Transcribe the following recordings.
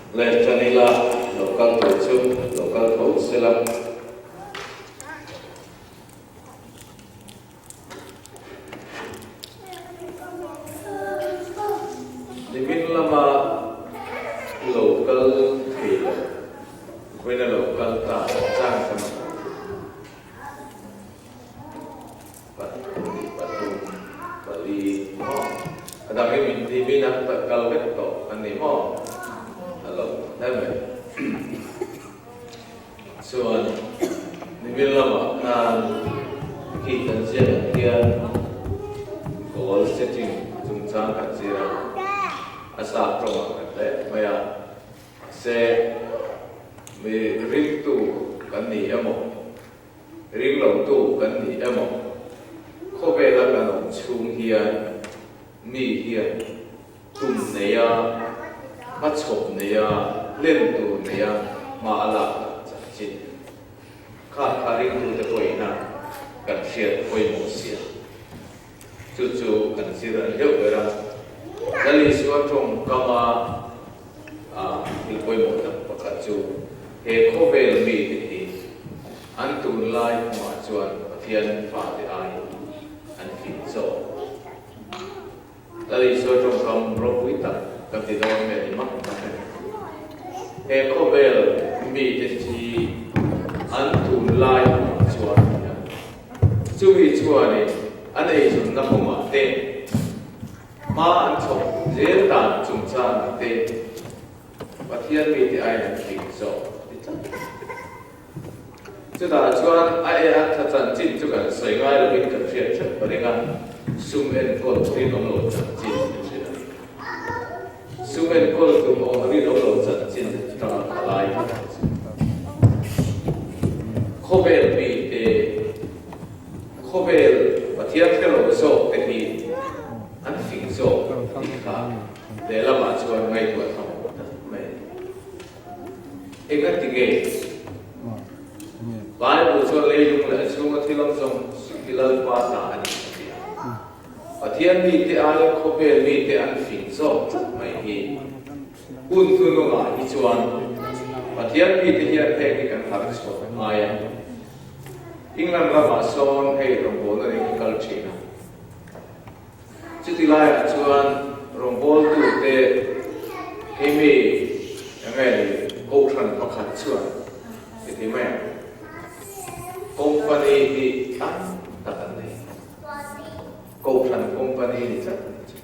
Le ṭan ila, lo kal tur chu lo kal tho sela. Nimin lama lo kal thei lo, vawiin a lo kal ta chang ka mamawh thin. Pathum, pali maw? A dang hi min ti min an kal vek tawh an ni maw? A lo hle mai. Chuan nimin lamah khan khi kan ziak ang hian goal setting chungchang kan zir a, a sap tawngah kan hle mai a. Mahse mi ringtu kan ni emaw? Ringlotu kan ni emaw, khawvela kan awm chhung hian mi hian tum neia, hmachhawp neia, hlen tur neia hma a lak dan chanchin kha kha ringtute pawhina kan hriat pawimawh sia. Chu chu kan zir a ni deuh ber a. Lal Isua tawngkama thil pawimawh tak pakhat chu he khawvel mite hi an tunlai kawngah chuan Pathian fate aiin an fing zawk. Lal Isua tawngkam ropui tak kan ti dawn nge ni mak tak a ni. He khawvel mite hi an tunlai kawngah chuan Chumi chuanin an eizawnna kawngah te, hma an chhawp zel dan chungchangah te Pathian mite aiin an fing zawk a ti tlat. Chutah chuan a e a tha chanchin chu kan sawi ngai lovin kan hriat hrep ka ring a, sum enkawl rinawm lo chanchin kan hriat a ni. Sum enkawl tum awm rinawm lo chanchin atanga thalai kan hre chu. Khawvel mite, khawvel Pathian hre lo zawk te hi an fing zawk tih kha lehlamah chuan ngaihtuah tham awm tak mai a ni. Engatinge? Bible chuan leilung leh a chhunga thil awm zawng zawng hi Lalpa ta a ni a ti a. Pathian mite aia khawvel mite an fing zawk tlat mai hi. Hun thunungah hi chuan Pathian mite hian heng hi kan harh chhuah ngai a. England ramah sawn hei rawngbawlna ring hi kal thin a. Chuti laiah chuan rawngbawltute hemi enge ni kohhran pakhat chuan heti mai ang company hi tam tak an nei. Kohhran company ni tlat mai chu.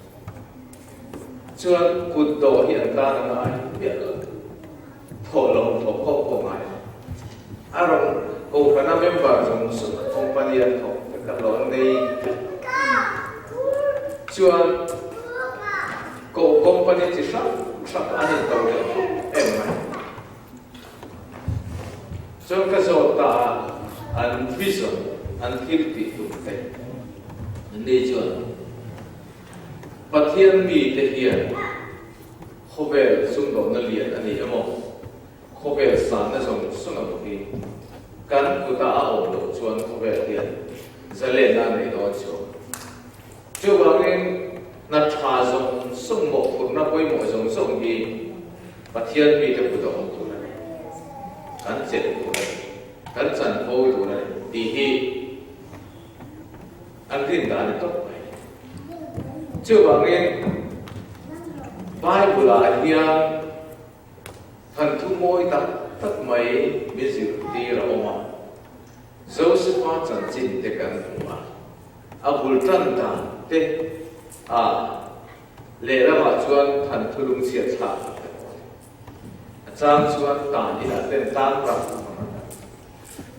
Chuan kut dawh hi an tan a ngai miah lo. Thawh lo thawh khawp pawh ngai lo. A rawn kohhrana member zawng zawng company an thawk vek a lo an nei vek. Chuan koh company chi hrang hrang an in to leh em mai. Chuan ka zawt ta a, an vision, an thil tih tum te ni chuan Pathian mite hian khawvel sumdawnna lian a ni emaw, khawvel sanna zawng zawng emaw hi kan kuta a awm loh chuan khawvel hian zalenna a nei dawn chuang. Chuvangin hna tha zawng zawng mawhphurhna pawimawh zawng zawng hi Pathian mite kut a awm tur a ni, kan chelh tur a ni, kan chanvo tur a ni tih hi an rin dan a ni tawp mai. Chuvangin Bible-ah hian thanthu mawi tak tak mai min zirtir a awm a, Joseph-a chanchin te kan hmu a, a bul tan dan te a lehlamah chuan thanthu lungchhiat thlak tak te pawh a ni. A chang chuan tan inah ten tan ram a rawn a.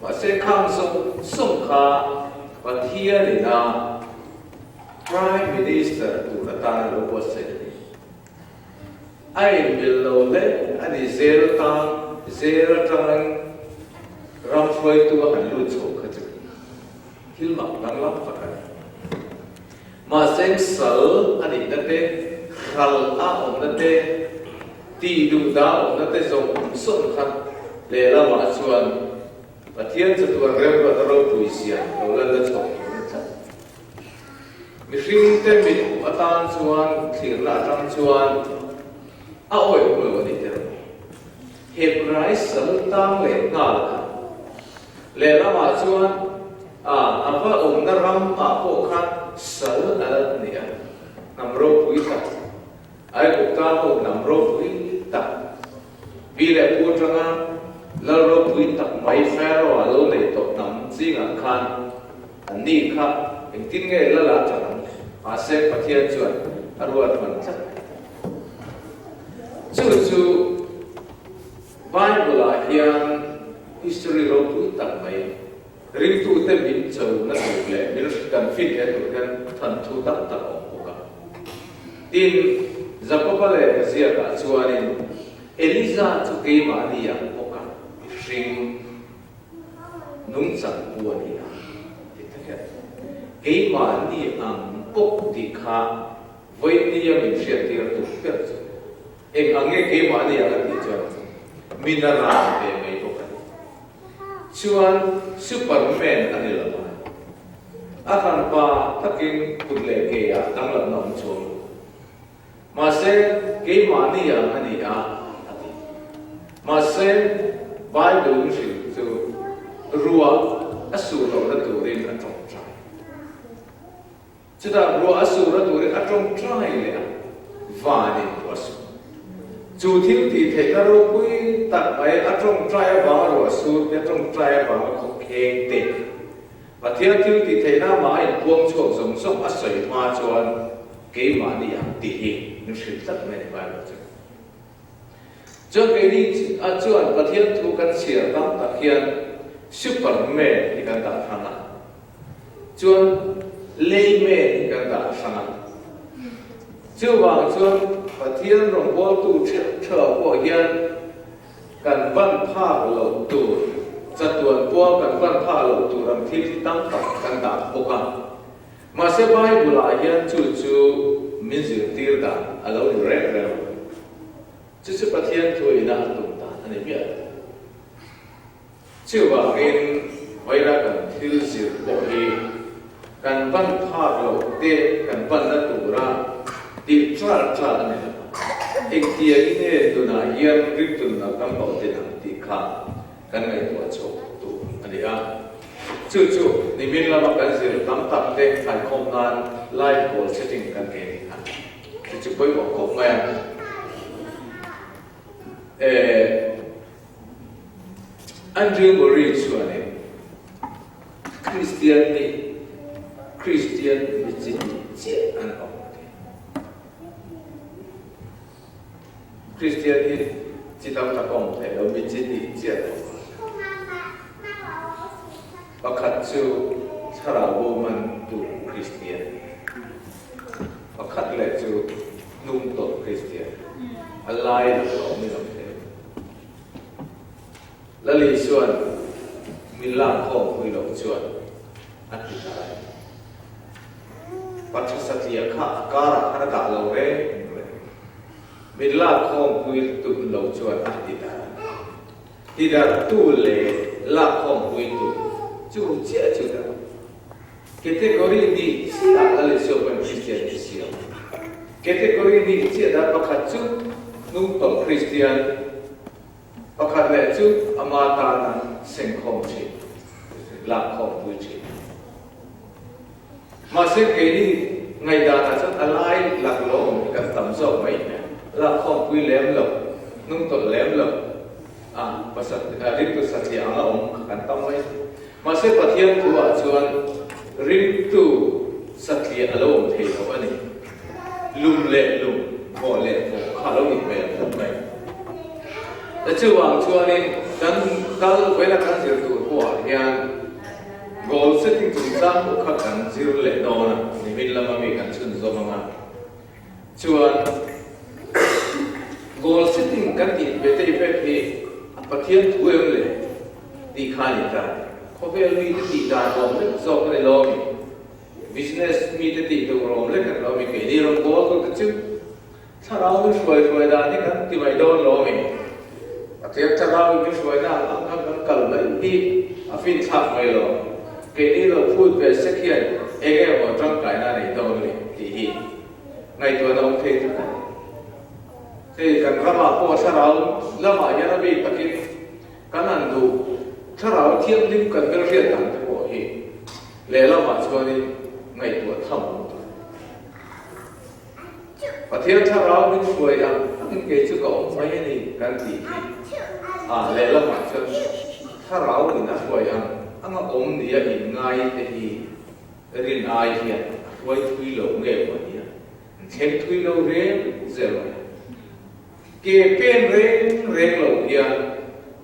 Mahse khang zawng zawng kha Pathianin a Prime Minister tur atan a lo buatsaih a ni. A inmil lo hle a ni zel tan zel atangin ram hruaitu a han lut chho kha chu thil mak danglam tak a ni. Mahse sal a nihna te, hral a awmna te, tih duh dah awmna te zawng zawng kha lehlamah chuan Pathian chatuan remruat a ropui zia lo lan la chhuak tur a ni tlat. Mihringte mit atan chuan thlirna atang chuan a awih awm lo a ni tel. Hebrai sal tang leh nghal kha. Lehlamah chuan a a va awmna ram ah pawh khan sal a la ni a, hnam ropui tak, Aigupta ho hnam ropui tak, pi leh pu atanga lal ropui tak mai Pharaoh-a lo neih tawh hnam zingah khan an ni kha engtin nge lal a chan ang? Mahse Pathian chuan a ruat hman tlat. Chu chu Bible-ah hian history ropui tak mai, ringtute min chona tur leh min kan fin leh tur hian thanthu tam tak a awm bawk a. Tin, Jakoba lehkha ziakah chuanin Eliza chu keimahni ang bawk a, mihring nungchang pu a ni a, ti ta hian keimahni ang bawk tih kha vawinia min hriattir tur ber chu Eng ang nge keimah a ni ang a tih chuan min a ran ve mai bawk a ni. Chuan Superman a ni lo a, a hranpa takin kut leh ke ah danglamna awm chuang lo. Mahse keimahni ang a ni a, a ti. Mahse Bible min hrilh chu ruah a sur lohna turin a tawngtai. Chutah ruah a sur a turin a tawngtai leh a, vanin ruah a sur. Chu thil tih theihna ropui tak mai a tawngtai avanga ruah a sur te, a tawngtai avanga khawkheng te, Pathian thil tih theihna amah a inpuang chhuak zawng zawng a sawi hma chuan keimahni ang tih hi min hrilh tlat mai a ni Bible chu. Chuan keini chuan Pathian thu kan chhiar tam tak hian Superman hi kan dah hrang a. Chuan layman hi kan dah hrang a. Chuvang chuan Pathian rawngbawltu theuh theuh pawh hian kan ban phak loh tur, chatuan pual kan ban phak loh tur ang thil hi tam tak kan dah bawk a. Mahse Bible-ah hian chu chu min zirtir dan a lo ni reng reng lo. Chu chu Pathian thuina a tum dan a ni miah lo. Chuvangin vawiina kan thil zir pawh hi kan ban phak loh te kan banna tura tih tral tral a ni lo. Engtiangin nge tunah hian ringtunna kan bauh tin ang tih kha kan ngaihtuah chhuak tur a ni a. Chu chu nimin lama kan zir tam tak te thlaikhawm nan live goal setting kan nei a ni kha. Chu chu pawimawh khawp mai a. Eh. Andrew Murray chuanin Kristian hi Kristian mi chi hnih chiah an awm a ti. Kristian hi chi tam tak awm thei lo, mi chi hnih chiah an awm a. Pakhat chu thlarau bo mantu Kristian, pakhat leh chu hnungtawlh Kristian, a lai lo a awm in awm thei. Lali chuan min lak khawm pui loh chuan a ti ta a ni. Patha satliah kha a karah khan a dah lo reng reng. Min lak khawm pui duh lo chuan a ti ta a ni. Tidarhtu leh lak khawm pui tu chu chiah chu dah. Category nih chiah Lali Suak pawn Kristian hi siam. Category nih chiah dah pakhat chu hnungtawlh Kristian. Pakhat leh chu ama tana sengkhawm thin, lakkhawmpui thin. Mahse keini ngaihdanah chuan a lai lak lo awm hi kan tam zawk mai hmel. Lakkhawmpui lem lo, hnungtawlh lem lo, a pasat ringtu satliah anga awm kha kan tam mai. Mahse Pathian thuah chuan ringtu satliah a lo awm thei lo a ni. Lum leh lum, vawh leh vawh kha a lo nih hmel khawp mai. Ta chuvang chuanin kan kal vela kan zir tur pawhah hian goal setting chungchang pawh kha kan zir leh dawn a, nimin lama mi kan chhunzawm ang a. Chuan goal setting kan tih ve te pek hi a Pathian thu em le tih kha a ni ta. Khawvel mite tih dan awm lek zawk a ni lo mi. Business mite tih tur awm lek a ni lo mi. Keini rawngbâwl tur te chu Thlarau min hruai hruai dan hi kan ti mai dawn lo mi. Pathian thlarau in min hruai na ang ang khan kan kal mai hi a fin thlak mai lo. Keini lo phut ve sek hian eng emaw tangkaina a nei dawn le tih hi ngaihtuahna awm thei tak a ni. Hei kan ramah pawh thlarau lamah hian a bik takin kan han duh thlarau thianghlim kan hmelhriat dan te pawh hi lehlamah chuanin ngaihtuah tham awm tur. Pathian thlarau min hruai ang angin kei chu ka awm mai a ni kan tih hi a lehlamah chuan thlarau in a hruai ang anga awm nia inngai te hi rin ai hian a hruai thui lo nge maw nia an thleng thui lo reng zel mai. Ke pen reng reng lo hian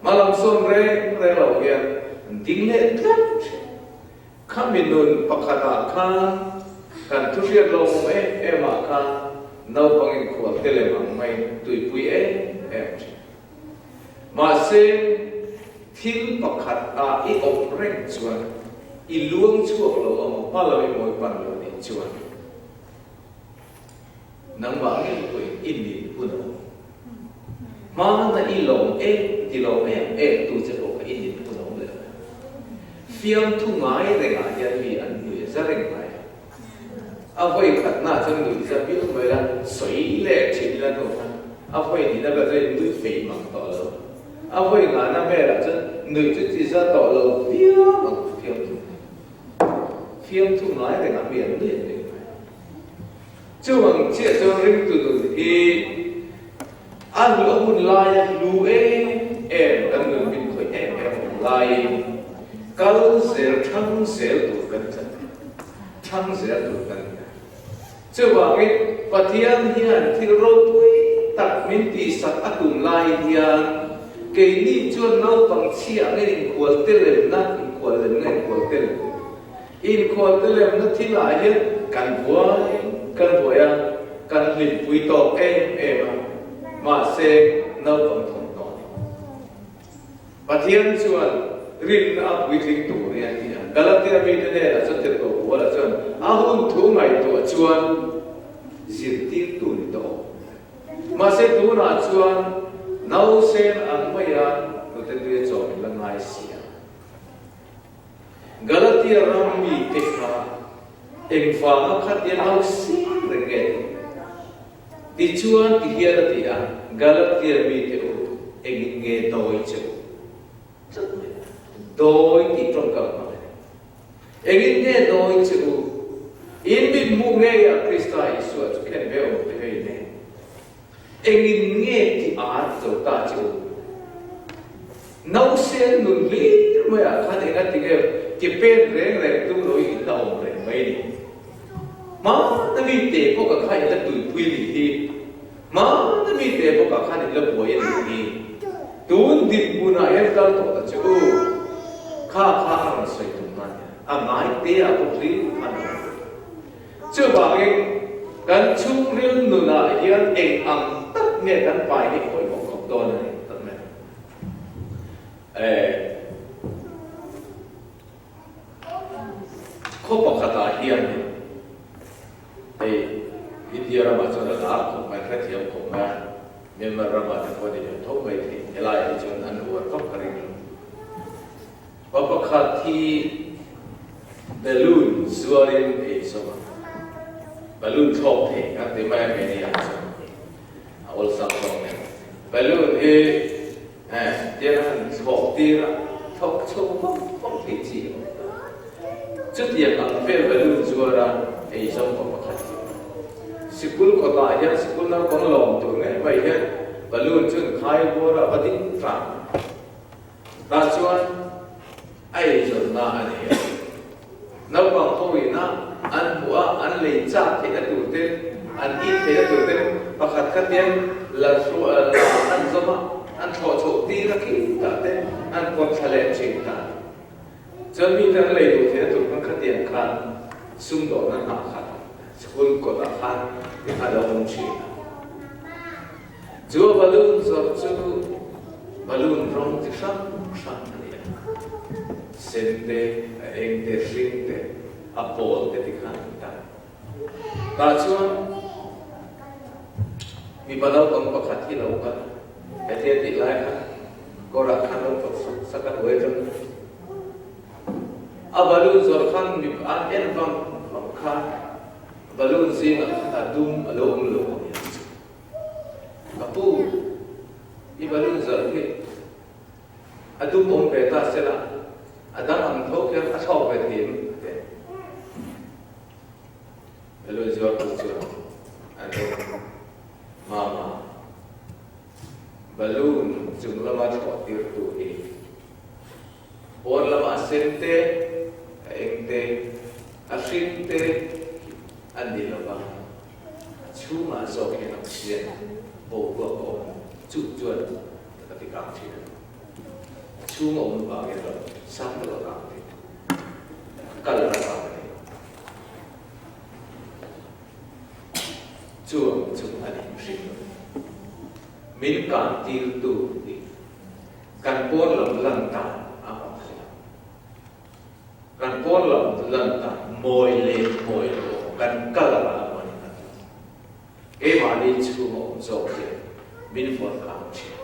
hmalam sawn reng reng lo hian an ding leh tlat thin. Khami nun pakhatah khan kan thuhriat lo awm em em ah khan naupang inkhual te lem ang mai tuipui em em thin. Mahse, thil pakhat ah i awm reng chuan i luang chhuak lo amaw hma lo i mawi pan lo nih chuan nangmah ngei pawhin i nin hun a awm. Hmana i lawm em ti lawm em em tu che pawh kha i nin hun a awm leh lo. Fiamthu ngai rengah hian mi an nui a za reng ngai a. A vawi khatnaah chuan nui za viau mai la, sawi leh thin ila hnu khan a vawi nihna vel chuan in nui fei mang tawh lo. A vawi ngahna velah chuan nui chu ti za tawh lo viau ang fiamthu. Fiamthu ngai rengah mi an nui an nui ngai. Chuvang chiah chuan ringtu nun hi a hlu a hun laia hlu em em kan nun min khawih em em awm laiin kal zel thang zel tur kan tlat a, thang zel tur kan ni a. Chuvangin Pathian hian thil ropui tak min tihsak a tum lai hian keini chuan naupang chhia nge inkhual te lemna, inkhual lemna inkhual te lemna, Inkhualte lemna thilah hian kan buai kan buai a, kan hlimpui tawk em em a, mahse naupang thawmhnaw a ni. Pathian chuan rinna a puitling tur hi a ti a, Galatia mite hnenah chuan tirhkoh Paula chuan a hun thu ngaihtuah chuan zirtirtu ni tawh awm. Mahse tunah chuan nausen ang maia nute tuia chawm in la ngai si a. Galatia ram mite kha engvanga khatia lo seng reng nge tih? Tichuan ti hian a ti a, Galatia mite u, engin nge dawi che u? Tlat mai a, dawi tih tawngkam hmang a ni. Engin nge dawi che u? In mithmuh ngeiah Krista Isua chu khen ve awm te vei nen. Engin nge ti ar zo ta che u? Nausen nun hlir maiah khan enga tinge ke pen reng reng tum lo in la awm reng mai ni? Hmana mi te pawh ka kha in la tuipui a nih hi. Hmana mi te pawh ka khan in la buai a nih hi. Tun dinhmunah hian kal tawh ta che u. Kha kha a rawn sawi tum nan hian a ngai te ah pawh hlir khan a rawn sawi. Chuvangin, kan chhungril nunah hian eng ang tak nge kan pai hi pawimawh khawp dawn a ni tak mai. Eh, khaw pakhatah hian hei India ramah chuan a lar khawp mai, hrethiam khawp mai a, Myanmar ramah te pawh a ni ve tho mai thei, helaiah hi chuan an uar vak ka ring lo. Pa pakhat hi balloon zuarin ei zawk a, balloon thlawk thei kan ti mai a keini ah chuan a awlsam zawk nen. Balloon hi eh tiang a han thlawk tir a, thlawk chho vak vak thei chi a awm ta. Chutiang ang vel balloon zuara ei zawng pa pakhat hi sikul kawtah hian sikul naupang lawm tur ngei mai hian balloon chu an khai bawr a, va ding tlang. Tah chuan a eizawnna a nei a. Naupang ho ina an hmuh a, an lei chak theihna tur te, an it theihna tur te pakhat khat hian la la an zawm a, an thlawh chhoh tir a khi tah te an pawt thla leh thin ta. Chuan mite an lei duh theihna tur khan khatiang khan sumdawhna hnah khat school kawtah khan a lo awm thin a. Chu a balloon zawrh chu balloon rawng chi hrang hrang a ni a, sen te, a eng te, hring te, a pawl te ti khan an tan. Tah chuan mipa naupang pakhat hi lo kal a, hetia tih lai khan kawrah khan lo pawt sak sak a hnuai atang khan a balloon zawrh khan mipa an en vang vang khan balloon zingah khan a dum a lo awm lo a ni ang chu. Ka pu. khi a dum awm ve ta sela, a dang ang tho khian a thlawk ve thei em? A ti a. Balloon zuartu chuan a lo Mama, balloon chung lama thlawh tirtu hi pawn lama a sen te, a eng te, a hring te a ni lo va, a chhungah zawk hian oxygen boruak a awm chu chuan a ti kang thin a ni. A chhung a awm vangin lo sang deuh a kang thin. A kal a vang a ni. Chu ang chu a ni hrim lo. Min kan tirtu hi kan pawn lam lan dan a hmang thei lo. Kan pawn lam lan dan mawi leh mawi lo kan kal a mawi a ni. Keimahni chhung a awm zawk hian min vawrh kang thin.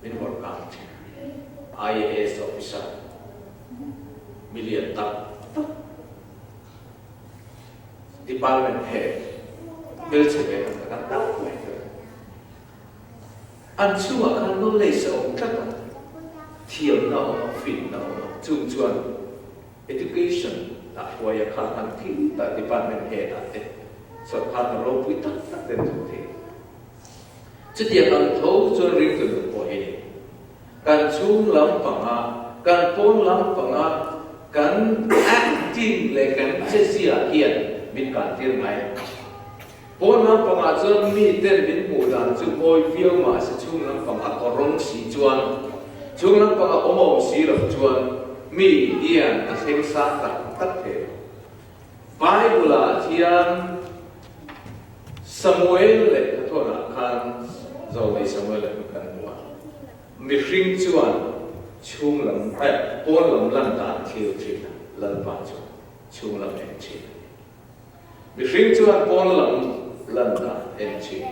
Min vawrh kang thin. IAS officer milian tak tak department head hmelchhe ve tak tak an tam mai thei. An chhungah khan knowledge a awm tlat a, thiamna a awm a, finna a awm a, chung chuan Education ah hruaia kha kan thil ta department head ah te sawrkar hna ropui tak tak ten thawk thei. Chutiang ang tho chuan ringtu nun pawh hi ni. Kan chhung lam panga, kan pawn lam panga kan acting leh kan chezia hian min kan tir ngai a. Pawn lam pangah chuan mi ten min hmuh dan chu mawi viau mahse chhung lam pang a kawrawng si chuan, chhung lam panga awm awm si lo chuan mi hian a thleng sang tak tak thei lo. Bible ah hian Samuel leh Khathawnah khan Zawlnei Samuel a kan hmu a, mihring chuan chhung lam eh pawn lam lan dan thlir thin a, Lalpa chuan chhung lam en thin a ni. Mihring chuan pawn lam lan dan en thin,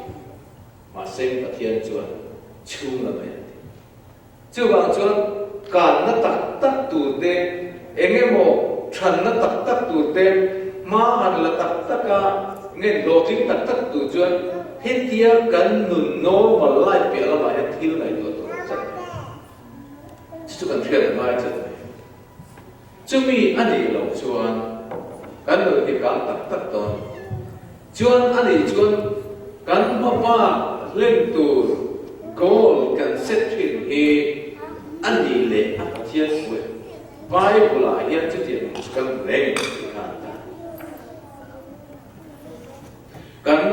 mahse Pathian chuan chhung lam en thin. Chuvang chuan kanna tak tak tur te, eng emaw thanna tak tak tur te, hma han la tak tak a, nge hlawhtling tak tak tur chuan hetia kan nun normal life piah lamah hian thil ngaihtuah tur a chat mai. Chu chu kan hriat a ngai chat mai. Chumi a nih loh chuan kan nun hi kang tak tak dawn. Chuan a nih chuan kan hma bak hlen tur goal kan set thin hi a nih leh a Pathian hruai Bible ah hian chutiang ang chu kan hmu reng tih kha an ta. Kan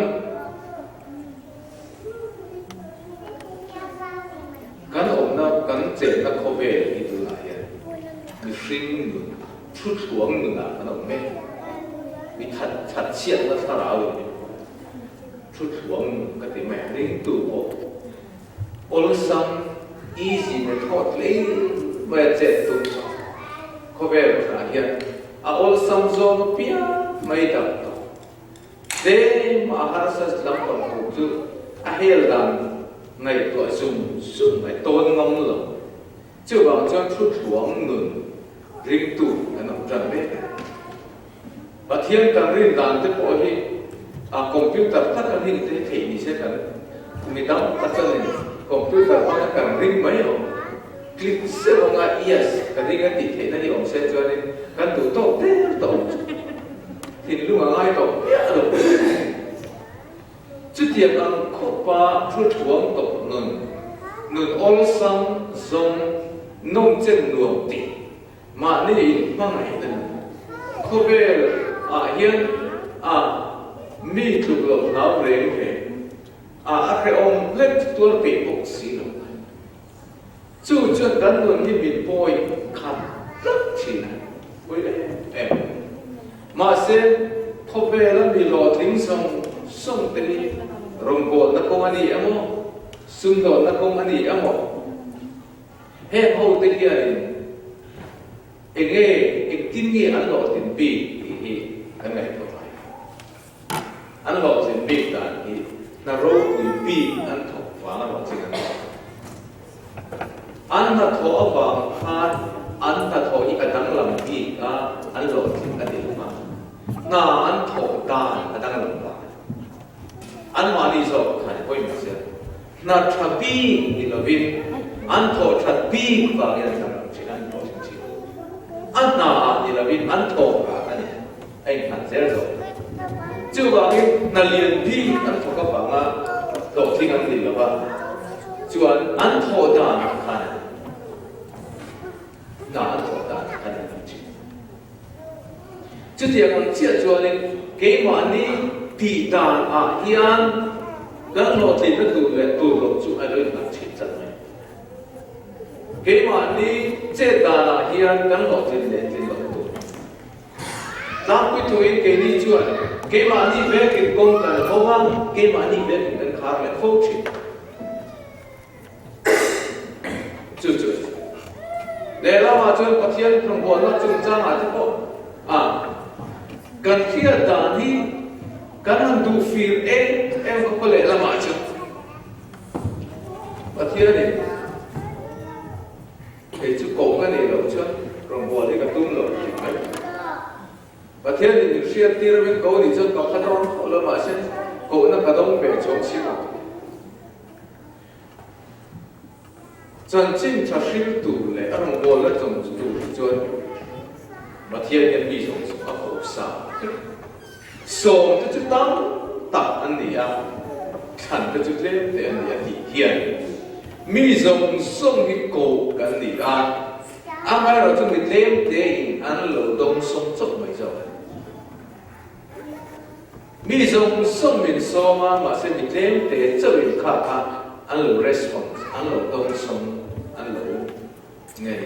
Kan awmna, kan chenna khawvel hi tunah hian mihring nun, thuthuang nunah kan awm mek. Mi that that chhiatna thlarau in min hmu. Thuthuang nun ka ti mai a, ringtu pawh awlsam, easy method hlei mai a chet tum tawh. Khawvel tah hian a awlsam zawng apiang mai dam tawh. Tlem a harsa lam pang tur chu a hel dan ngaihtuah zung zung mai tawn ngam lo. Chuvang chuan thu thluang nun ringtu kan awm tan mek a. Pathian kan rin dan te pawh hi a computer tak a rin te hi theih ni se kan mi tam tak chuanin computer hmanga kan ring mai awm. Click zeuh anga yes ka ring a tih theihna hi awm se chuanin kan duh tawk der tawh ang chu. Thinlung a ngai tawh miah lo. Chutiang ang khawpa thu thuam tawh nun, nun awlsam zawng nawmchen nuam tih mahni in hmangaihna nun. Khawvel ah hian a mi tluk loh hlau reng reng a a hrehawm hlek tuar peih bawk si lo. Chu chuan kan nun hi min pawi khat tlat thin a, pawi em em. Mahse, khawvela mi hlawhtling zawng zawng te hi rawngbawlna kawng a ni emaw, sumdawnna kawng a ni emaw, heng ho te hianin eng nge, engtin nge an hlawhtlin bik tih hi kan ngaihtuah ngai lo. An hlawhtlin bik dan hi hna ropui bik an thawk vang a hlawhtling an ni. An hnathawh avang khan an hnathawh hi a danglam bik a, an hlawhtling a ni lo a. Hna an thawh dan a danglam vang a ni. Anmahni zawk khan pawimawh zel. Hna tha bik ni lovin an thawh that bik vangin an thlang lo thin a, an hlawhtling thin. A hna ah ni lovin an thawk ah a ni, a innghat zel zawk. Chuvangin hna lian bik an thawk avanga hlawhtling an ni lova, chuan an thawh dan ah khan a ni. Hna an thawh dan ah khan an ni thin. Chutiang ang chiah chuanin keimahni tih dan ah hian kan hlawhtlinna tur leh tur loh chu a lo innghat thin tlat mai. Keimahni chet dan ah hian kan hlawhtlin leh tlin loh tur. Tlangpui thuin keini chuan keimahni vekin kawng kan hawng a, keimahni vekin kan khar leh fo thin. Chu chu lehlamah chuan Pathian hnawmbualna chungchangah te pawh a kan hriat dan hi kan han duh fir em em khawp a lehlamah chuan Pathianin kei chu koh ka nih loh chuan rawngbâwl hi ka tum lo tih mai. Pathianin min hriat tir min ko nih chuan ka phan rawn khawh lo mahse kohna ka dawng ve chuang si lo. Chanchin tha hril tur leh a rawngbawlna chawm tur hi chuan Pathian hian mi zawng zawng a ko sa vek. Sawm te chu tam tak an ni a, thlan te chu tlem te an ni a tih hian mi zawng zawng hi ko kan ni a, amaherawhchu mi tlem tein an lo dawng sawm chawp mai zawk a ni. Mi zawng zawng min sawm a, mahse mi tlem te chauh in kha kha an lo response, an lo dawngsawm, an lo nge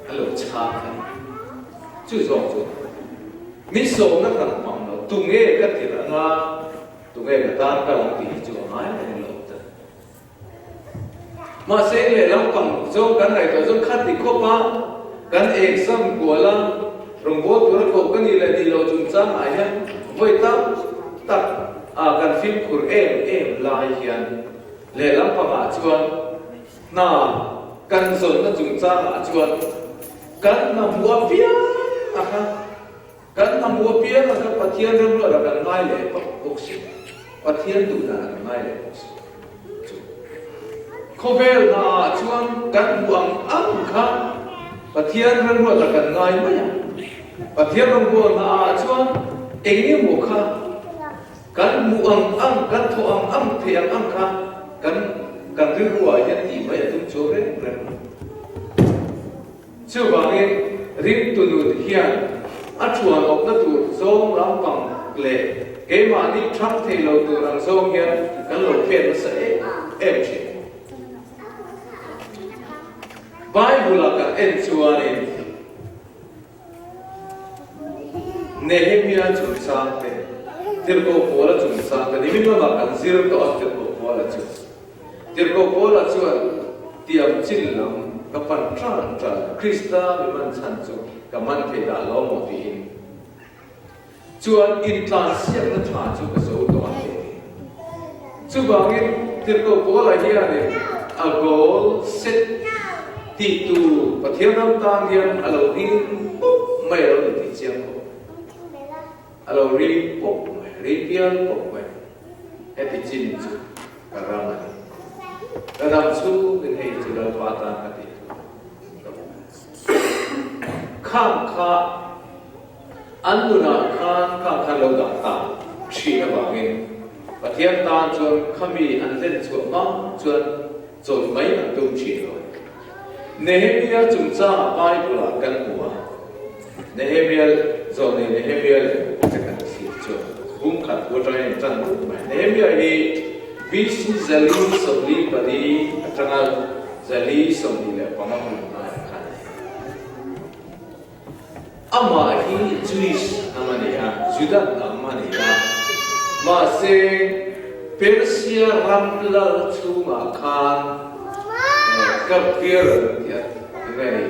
an lo chhang a ni. Chu zawng chu min sawmna kan hmang lo, tunge ka tirh anga, tunge ka tan kal ang tih hi chu a ngai reng lo ta. Mahse lehlam pang zawng kan ngaihtuah zawng khat ti khawp a, kan exam kual a, rawngbâwl tura koh ka nih leh nih loh chungchang ah hian vawi tam tak ah kan fimkhur em em lai hian lehlam pangah chuan hna kan zawnna chungchang ah chuan kan hna hmuh apiang a kha kan hna hmuh apiang a kha Pathian remruat ah kan ngai leh bawk si, Pathian duhdan ah kan ngai leh bawk si. Chu khawvel hnaah chuan kan hmuh ang ang kha Pathian remruata kan ngai mai a. Pathian rawngbâwl hnaah chuan eng emaw kha kan hmuh ang ang, kan thawh ang ang, theih ang ang kha kan kan rilruah hian tih mai a tum chuang reng reng lo. Chuvangin ringtu nun hian a thuan awpna tur zawng lampang leh keimahni thang thei lo tur ang zawng hian kan lo phen nasa em em thin. Bible-a kan en chuanin Nehemia chungchang te, Tirhkoh Paula chungchang te, nimin lamah kan zir tawh a Tirhkoh Paula chu. Tirhkoh Paula chuan tiam chin lam ka pan tan tan, Krista mi man chhan chu ka man thei dah lo maw tiin chuan intlansiakna tha chu ka zo tawh a ti a ni. Chuvangin Tirhkoh Paula hianin a goal set tih tur Pathian ram tan hian a lo ring pawp mai a lo ni tih chiang khawp. A lo ring pawp mai, ring pial pawp mai. Heti chin chu ka ram a ni. Ka dam chhungin hei chu Lalpa tan ka tih tur ka hmu. Khang kha an nunah khan khang khan lo dah ta thin avangin Pathian tan chuan khami an hlen chhuah hma chuan chawlh mai an tum thin lo. Nehemia chungchangah Bible-ah kan hmu a. Nehemia zawh nei Nehemia leh te kan thlir chuan bung khat thu atangin in tan duh mai. Nehemia hi BC 444 atanga 425 hun laiah khan a ni. Amah hi Jewish hnam a ni a, Juda hnam a ni a, mahse Persia ram lal chhungah khan Gabriel tih a eng nge ni?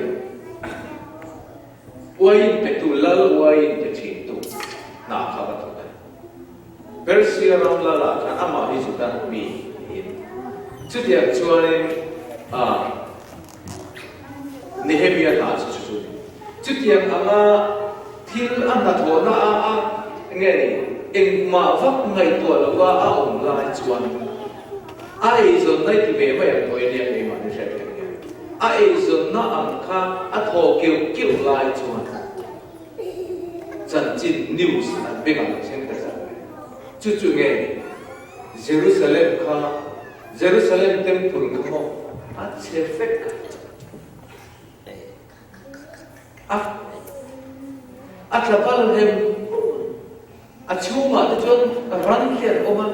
Uaiin petu lal uaiin pe thintu hna kha va thawk a ni. Persia ram lalah khan amah hi Juda mi niin chutiang chuanin ah Nehemia hna chu chu chu a ni. Chutiang anga thil a hnathawhna a a nge ni engmah vak ngaihtuah lova a awm lai chuan. A eizawnna i ti ve mai ang pawh i nia keimahni hriat reng hian. A eizawnna ang kha a thaw keuh keuh lai chuan chanchin, news, an beng ang thleng ta zat mai. Chu chu nge ni? Jerusalem kha, Jerusalem temple kha maw a chhe vek a. A a tla pal hem a chhungah te chuan ran hi an awm a,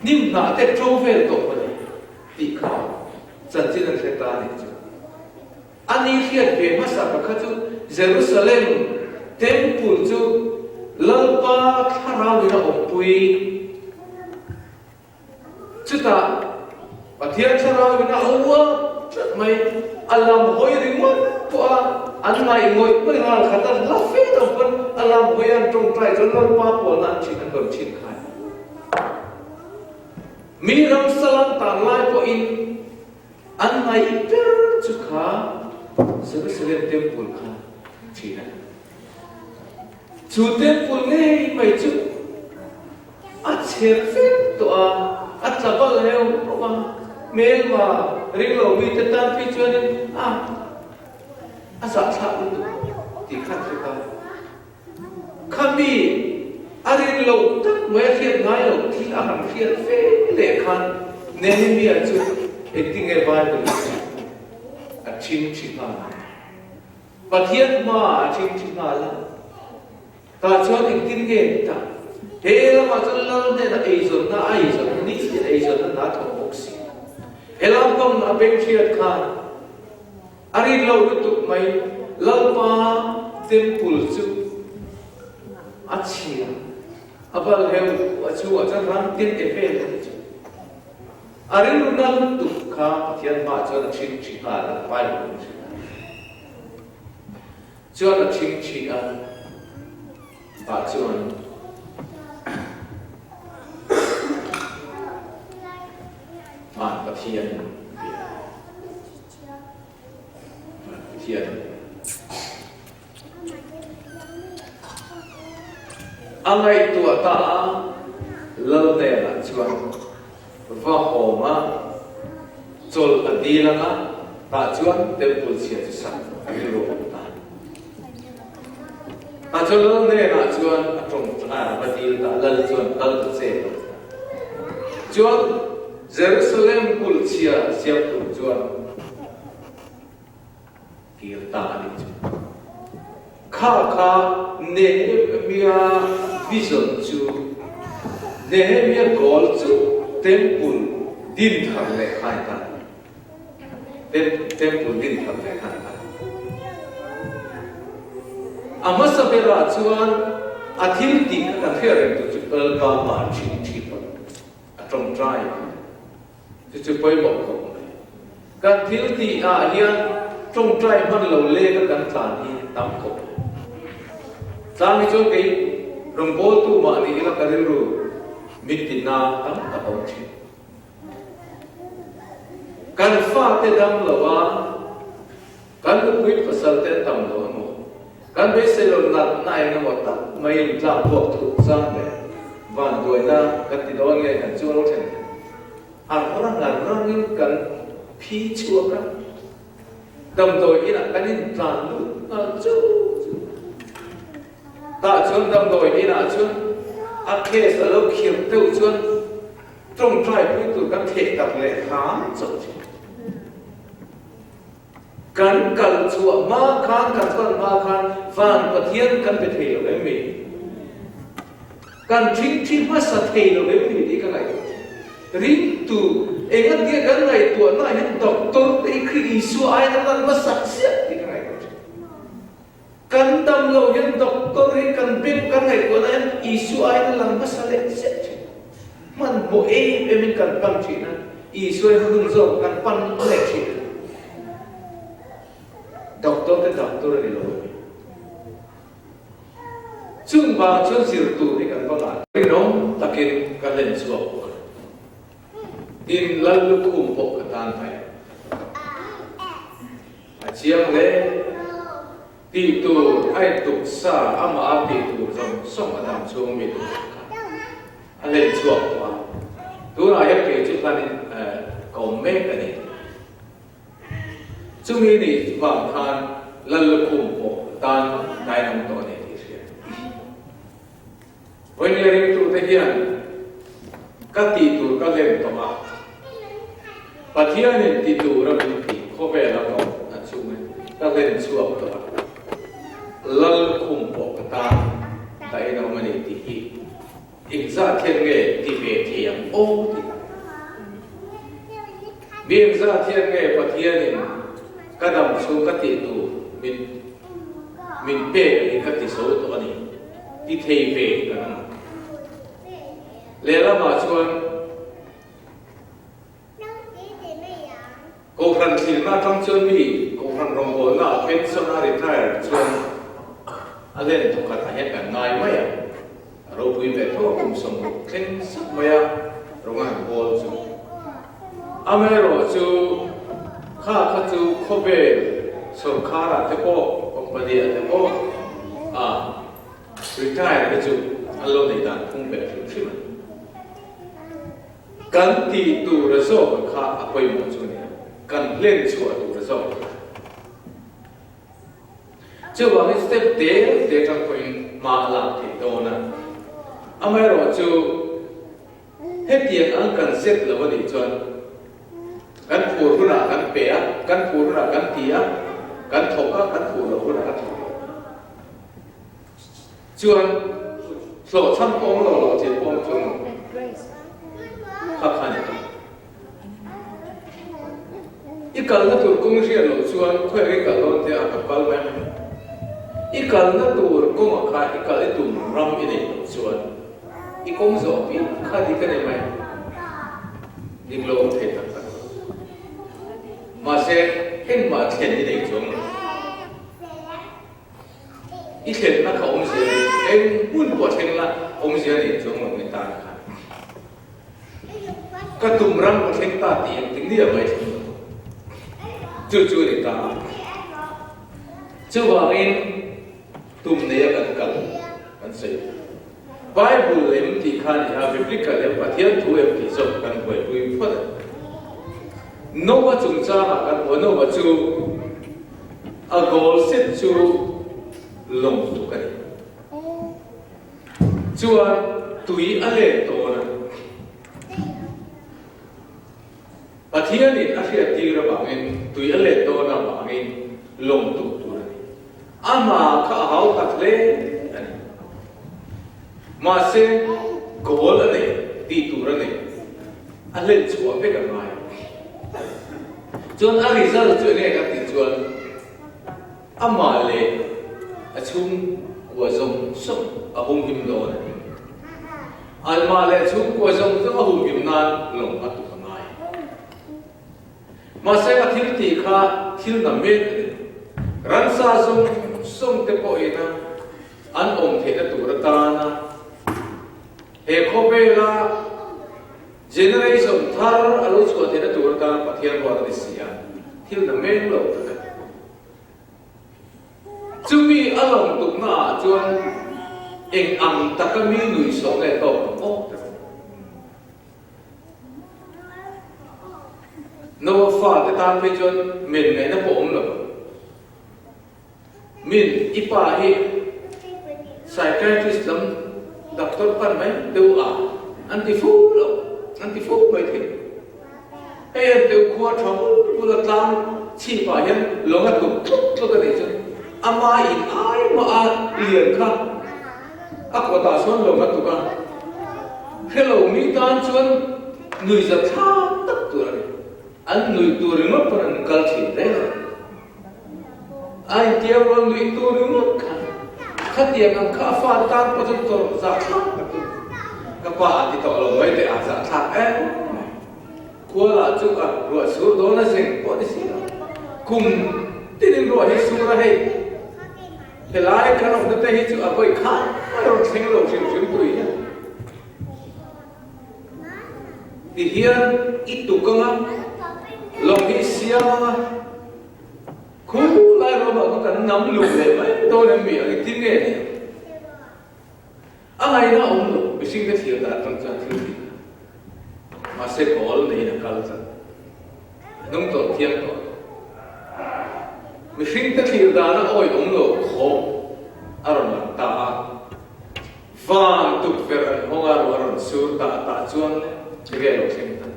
hnim hnah te ṭo vel tawh a ni tih kha chanchin an hre ta a nih chu. A ni hriat ve hmasa pakhat chu Jerusalem Temple chu Lalpa thlarau in a awmpui. Chutah Pathian thlarauin a uap tlat mai, a lam hawi ringawt pawh a an ngaih ngawih ngawih nghal khat a, hla fe lo pawn a lam hawi an tawngtai chuan Lalpa pawlna an thin an rawn thin khai. Mi ram salam tan lai pawhin an ngaih ber chu kha Jerusalem Temple kha thin a ni. Chu Temple ngei mai chu A chher vek tawh a, a tla bal heuh heuh a, hmelma ring lo mite tan phei chuanin a a zahthlak lutuk tih kha an hre ta. Khami a rin loh tak mai a hriat ngai loh thil a han hriat fe leh khan Nehemia chu engtinge Bible in a chhing thi nghal a, Pathian hmaah a chhing thi nghal a. Tah chuan engtin nge ni ta? He lamah chuan Lal hnenah eizawnna a eizawnna ni tin eizawnna hna thawk bawk si. He lam pang a beng hriat khan a rin loh lutuk mai Lalpa temple chu a chhia a bal heu a chhungah chuan ram tin e vel a ni chu. A rilru na lutuk kha Pathian hmaah chuan a chhing thi nghal a, Bible in hrilh a. Chuan a thing thi a, tah chuan Van Pathian bia Van Pathian a ngaihtuah ta a, Lal hnenah chuan va hawm a, chawlh a dil ang a, tah chuan temple chhia chu sak a rilru awm ta. Tah chuan lal hnenah chuan a tawng a va dil ta, lal chuan kal ta che a ti ta. Chuan Jerusalem kulh chhia siam tur chuan kir ta a nih chu. Kha kha Nehemia vision chu, Nehemia goal chu temple din thar leh khai ta a ni. Temple din thar leh khai ta a ni. A hmasa berah chuan a thil tih kha kan hriat reng tur chu Lalpa hmah thin thin a tawngtai a ni. Chu chu pawimawh khawp mai. Kan thil tih ah hian tawngtai hman lo lek a kan tlan hi tam khawp mai. Tlang hi chuan kei rawngbawltu mah ni ila ka rilru min tinna tam tak a awm thin. Kan fate dam lo a, kan nupui pasal te an tam lo emaw, kan beisei lo natna eng emaw tak maiin tlak buak thut chang leh vanduaina kan ti dawn nge kan chu a lo thlen thei. A rang a rangin kan phi chhuak a, damdawi inah kan intlan lut nghal chu chu. Tah chuan damdawi inah chuan a case a lo khirh deuh chuan tawngtai pui tur kan theh tak leh hram chauh thin. Kan kal chhuah hma khan, kan kal hma khan van Pathian kan be thei lo em mi? Kan thingthi hmasa thei lo em mi tih ka ngaihtuah thin. Ringtu engatia kan ngaihtuahna hian doctor te hi Khrih Isua aiin a lan hmasak chiah tih ka ngaihtuah thin. Kan dam lo hian doctor hi kan beng kan ngaihtuahna hian Isua aiin a lang hmasa leh chiah thin. Hmanhmawh em em in kan pan thin a, Isua hi hnung zawk kan pan leh thin a. Doctor te doctor a ni lo a ni. Chung vang chuan zir tur hi kan va ngah. Rinawm takin ka hlen chhuak bawk a. Tin, Lal lukhum pawh ka tan thei. A chiang hle. Tih tur a intuk sa, amah a tih tur zawng zawng a dam chhung mi tur kha a hlen chhuak tawh a. Tunah hian kei chu hlanin ka awm mek a ni. Chumi ni vang khan Lallukhum pawh tan dainawm tawh a ni tih hria. Vawinia ringtute hian ka tih tur ka hlen tawh a, Pathianin ti tura min tih khawvela ka awm a chungin ka hlen chhuak tawh a, Lalkhum pawh ka tan dahin a awm a ni tih hi engzah thian nge ti ve thei ang aw tih. Mi engzah thian nge Pathianin ka dam chhung ka tih tur min min pek a hi ka ti zo tawh a ni. Ti thei ve kan awm ang. Lehlamah chuan Kohhran thlirna atang chuan mi Kohhran rawngbawlna a pension a retire chuan a len thawkhat ah hian kan ngai mai a, a ropui ve tho a kum 60 thleng sak mai a rawng a han bawl chu. Amaherawhchu kha kha chu khawvel sawrkar ah te pawh company ah te pawh a Retire hi chu an lo nei dan phung ve hrim hrim a ni. Kan tih tur a zawk a kha a pawimawh chu a ni a, kan hlen chhuah tur a zawk a kha. Chuvangin step te te atang pawhin hma a lak theih dawn a. Amaherawhchu hetiang ang kan set lo a nih chuan kan phur hunah kan pe a, kan phur hunah kan ti a, kan thawk a, kan phur loh hunah kan thawk lo. Chuan hlawhchham pawh awm lo lo thil pawh awm chuang lo kha kha ni ta. I kalna tur kawng hriat loh chuan khawiah i kal dawn tia ka kal mai mai. I kalna tur kawngah kha i kal i tum ram i neih loh chuan i kawng zawh apiang kha dik a ni mai. Dik lo awm thei tak tak lo. Mahse engmah thlen i nei chuang lo. I thlenna kha awmzia nei eng hmun pawh thleng la awmzia nei chuang lo ni tan khan ka tum ram ka thleng ta tih engtin ni a mai thleng lo chu chu ni ta a chuvangin tum nei a kan kal kan sawi Bible em tih kha ni a biblical em Pathian thu em tih zawk kan buaipui phawt a Noah chungchangah kan hmu a Noah chu A goal set chu lawng tuk a ni. Chuan tui a let dawn a. Pathianin a hriattir avangin tui a let dawn avangin lawng tuk tur a ni. Amah kha a hau tak hle a ni. Mahse goal a nei, tih tur a nei. A hlen chhuah vek a ngai. Chuan a result chu enge kan tih chuan amah leh a chhungkua zawng zawng a humhim dawn a ni. Amah leh a chhungkua zawng zawng a humhim nan lawng a tuk a ngai. Mahse a thil tih kha thil na mek a ni. Ransa zawng zawng te pawhin a an awm theihna tur atana he khawvela Generation thar a lo chhuah theihna tur atana Pathian ruat a ni si a, thil na meng lo tak a ni. Chumi a lawm tukna ah chuan eng ang taka mi nuihsawh nge tawk ang awk tak a ni. Noah fate tan phei chuan men ngaihna pawh awm lo. Min, i pa hi psychiatrist lam doctor pan mai deuh a, an ti fo lo, an ti fo mai thei. Hei an deuh khua tha bul bul a tlang chhip ah hian lawng a tuk tluk tluk a nih chuan ama in ai mah a lian kha a kawt ah sawn lawng a tuk a, hrelo mi tan chuan nuihza thlak tak tur a ni. An nuih tur ringawt pawn an kal thin reng a. A intiam rawn nuih tur ringawt kha khatiang ang kha a fa tan pawh chuan tawrh zahthlak tak chu ka pa a ti tawh lo mai teh a zahthlak em mai. Khualah chu a ruah sur dawn a zeng pawh ni si lo. Kum tinin ruah hi sur a hei helai kan awmna te hi chu a vawi khan mai rawn thleng lo hrim hrim tui hian. Ti hian i tuk anga lawng hi i siam anga Khu lai ruamah kha kan nam lum leh mai dawn em mi ang engtin nge ni ang? A ngaihna a awm lo, mihring te thlir dan atang chuan thil tih kha. Mahse goal neiin a kal tlat. A hnung tawlh thiang tawh lo. Mihringte thlir dana awi awm lo khawp a rawn lang ta a. Van tukverh an hawng a, ruah a rawn sur ta a, tah chuan enge a lo thleng ta?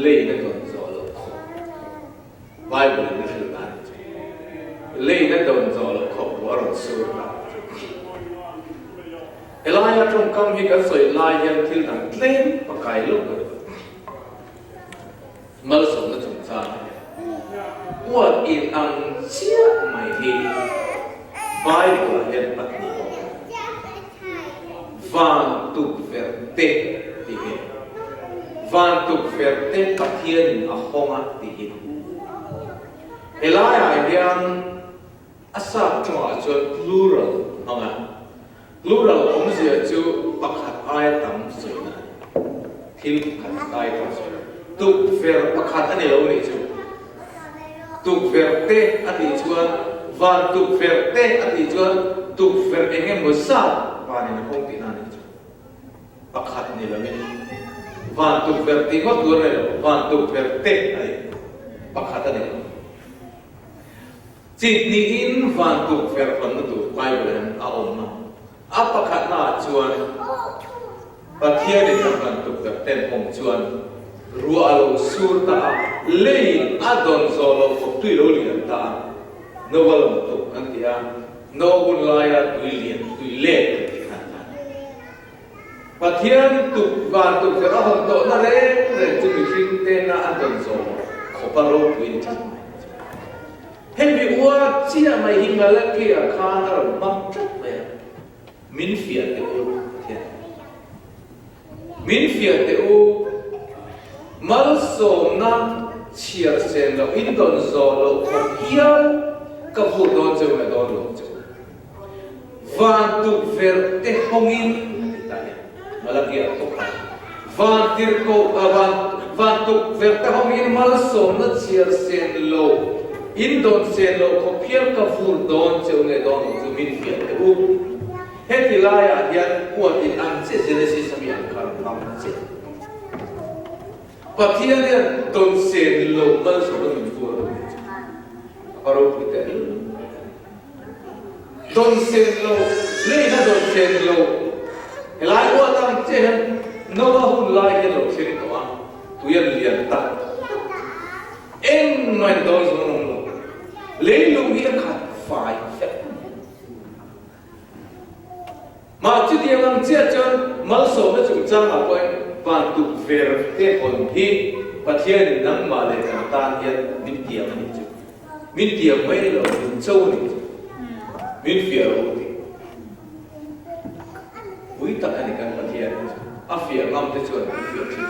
Leina dawn zawh loh khawp. Bible in a hrilh dan chu leina dawn zawh loh khawp ruah a rawn sur ta. Helaia tawngkam hi kan sawi lai hian thil dang tlem pakai loh ka duh. Malsawmna chungchang a ni. Uat in ang chiah mai hi Bible-ah hian pahnih a awm. Van tukverh te tih hi Van tukverh te Pathianin a hawng a tih hi. Helaiah hian a sap tawngah chuan plural hmang a. Plural awmzia chu pakhat aia tam sawina a ni. Thil pakhat aia tam sawina. Tukverh pakhat a ni lo nih chu. Tukverh te a tih chuan van tukverh te a tih chuan tukverh eng emaw zat vanin a hawng tihna a nih chu. Pakhat ni loin van tukverh tih ngawt tur a ni lo, van tukverh te a ni. Pakhat a ni lo. Chi hnihin van tukverh hawnna tur Bible hian a awm a. A pakhatnaah chuan Pathianin a van tukverh ten awm chuan ruah a lo sur ta a, leiin a dawn zawh loh khawp tui lo lian ta a, Noa lawm tuk an ti a, Noa hun laia tui lian, tui let an tih khan a. Pathian tuk van tukverh a hawn tawhna reng reng chu mihring tena a dawn zawh loh khawpa ropui ni tlat mai. Hemi ua chiah mai hi Malakia khan a rawn hmang tlat mai a, Min fiah teh u, Pathian. Min fiah teh u, malsawmna chhiar sen loh in dawn zawh loh khawp hial ka vur dawn cheu nge dawn lo cheu. Van tukverh te hawngin a ti ta hian Malakia a thawk a, van tirhkoh a van van tukverh te hawngin malsawmna chhiar sen lo in dawn sen lo khawp hial ka vur dawn cheu nge dawn lo chu min fiah teh u. Heti laiah hian huat in ang chiah Genesis ami ang kha rawn hmang chiah. Pathian hian dawn sen lo malsawmna min vur a ni chu. A va ropui teh lul. Dawn sen lo, leina dawn sen lo. Helai huat ang chiah hian Noah hun lai hian lo thleng tawh a, tui an lian tak tak. Engmah in dawn zawng an awm lo. Leilung hi a khat fai fek mai. Mah chutiang ang chiah chuan malsawmna chungchangah pawhin van tukver te hawn hi Pathianin nangmah leh kan tan hian min tiam a nih chu. Min tiam mai lo, min cho a nih chu. Min fiah rawh u tih. Pui tak a ni kan Pathian hi chu. A fiah ngam te chuan min fiah thin.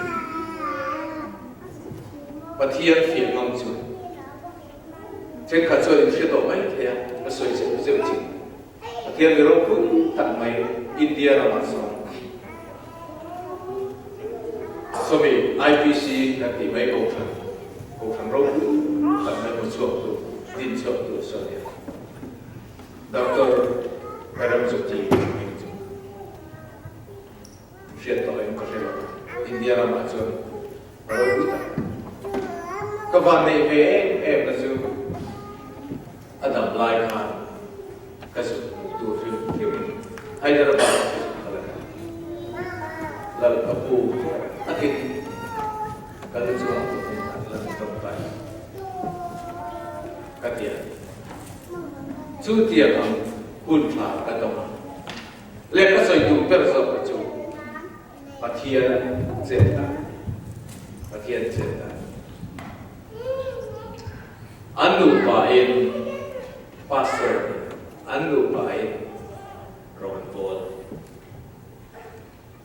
Pathian fiah ngam chuan. Thenkhat chuan in hre tawh mai thei a, ka sawi zeuh zeuh thin. Pathian mi ropui tak mai India ramah sawn sawmi IPC kan tih mai kohhran, kohhran ropui tak mai hmu chhuaktu, din chhuaktu sawn hian Doctor Paramjyoti hming chu hriat tawh em ka hre lo. India ramah chuan ropui tak ka van neih ve em em na chu A dam lai khan ka zuk hmuh tur hrim hrimin Hyderabad ah ka zuk kal a ni. Lal ka pu takin ka lu chungah kut min nghat la min tawngtai a ka ti a. Chu tiang ang hun tha ka dawng a. Leh ka sawi duh ber zawk hi chu Pathian chet dan a ni. Pathian chet dan a ni. An nupa in pastor ni an nupa in rawn bawl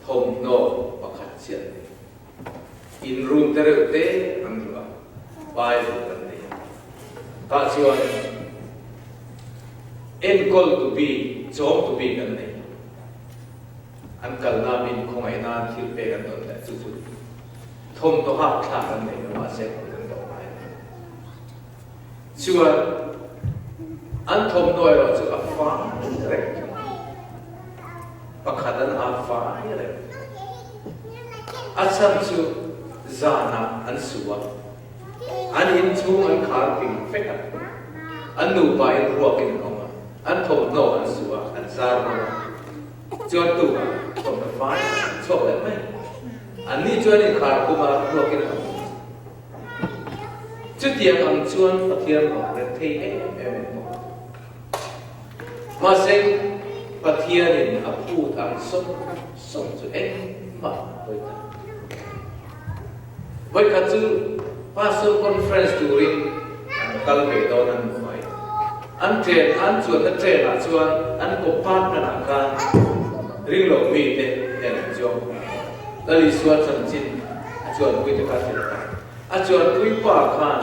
thawmhnaw pakhat chiah ni in room te reuh te an luah a bible an nei a tah chuan enkawl tu bik chawm tu bik an nei lo an kalna min khawngaih nan thil pek an dawn leh chu chu Thawmhnaw hak thlak an nei lo mahse kut an dawh ngai lo. Chuan an thawmhnaw erawh chu a fai reng thung a, pakhat an ha fai reng. A chhan chu zanah an su a, an in chhung an khar ping fek a, an nupa in ruakin an awm a, an thawmhnaw an su a, an zar rawng a, chuan tukah thawmhnaw fai an chhuak leh mai. Anni chuan inkhar kuma ruakin an awm. Chutiang ang chuan Pathian rawn rem thei em em in bawk. Mahse, Pathianin a phut ang sawng sawng chu engmah an pawi ta. Vawikhat chu Pastor Conference turin an kal ve dawn an hmu mai. An train an chuanna train ah chuan an compartment ah khan ringlo mite nen an chuang. Lal Isua chanchin a chuanpui te kha hrilh ta. A chuanpui pa khan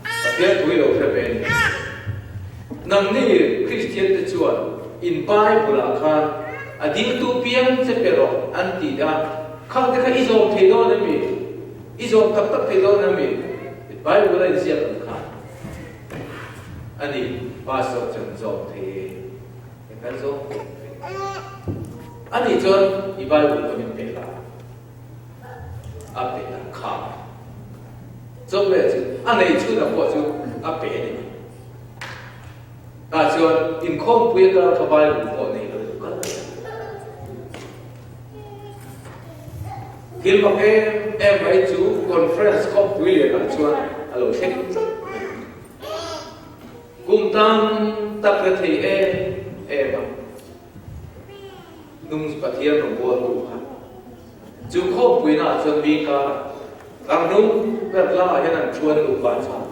Pathian pui lo hre ve a ni. Nangni Kristian te chuan in Bible ah khan a diltu piang che pe rawh an ti a, khang te kha i zawm thei dawn em mi? I zawm tak tak thei dawn em mi? Bible a inziak ang khan a ni, Pastor chuan zawm thei e. Eng kan zawm thei ve. A nih chuan i Bible pawh min pe la. A pe ta kha. Chawp leh chu a nei chhun a pawh chu a pe a ni mai. Tah chuan inkhawmpui a kal kha Bible pawh nei lo kal a ni. Thil mak em em mai chu conference khawmpui lianah chuan a lo thleng tlat mai. Kum tam tak re thei em em a. Nung Pathian rawngbawltu kha chu khawmpuinaah chuan mi karah ram hnung ber lamah hian an thu an nupa chuan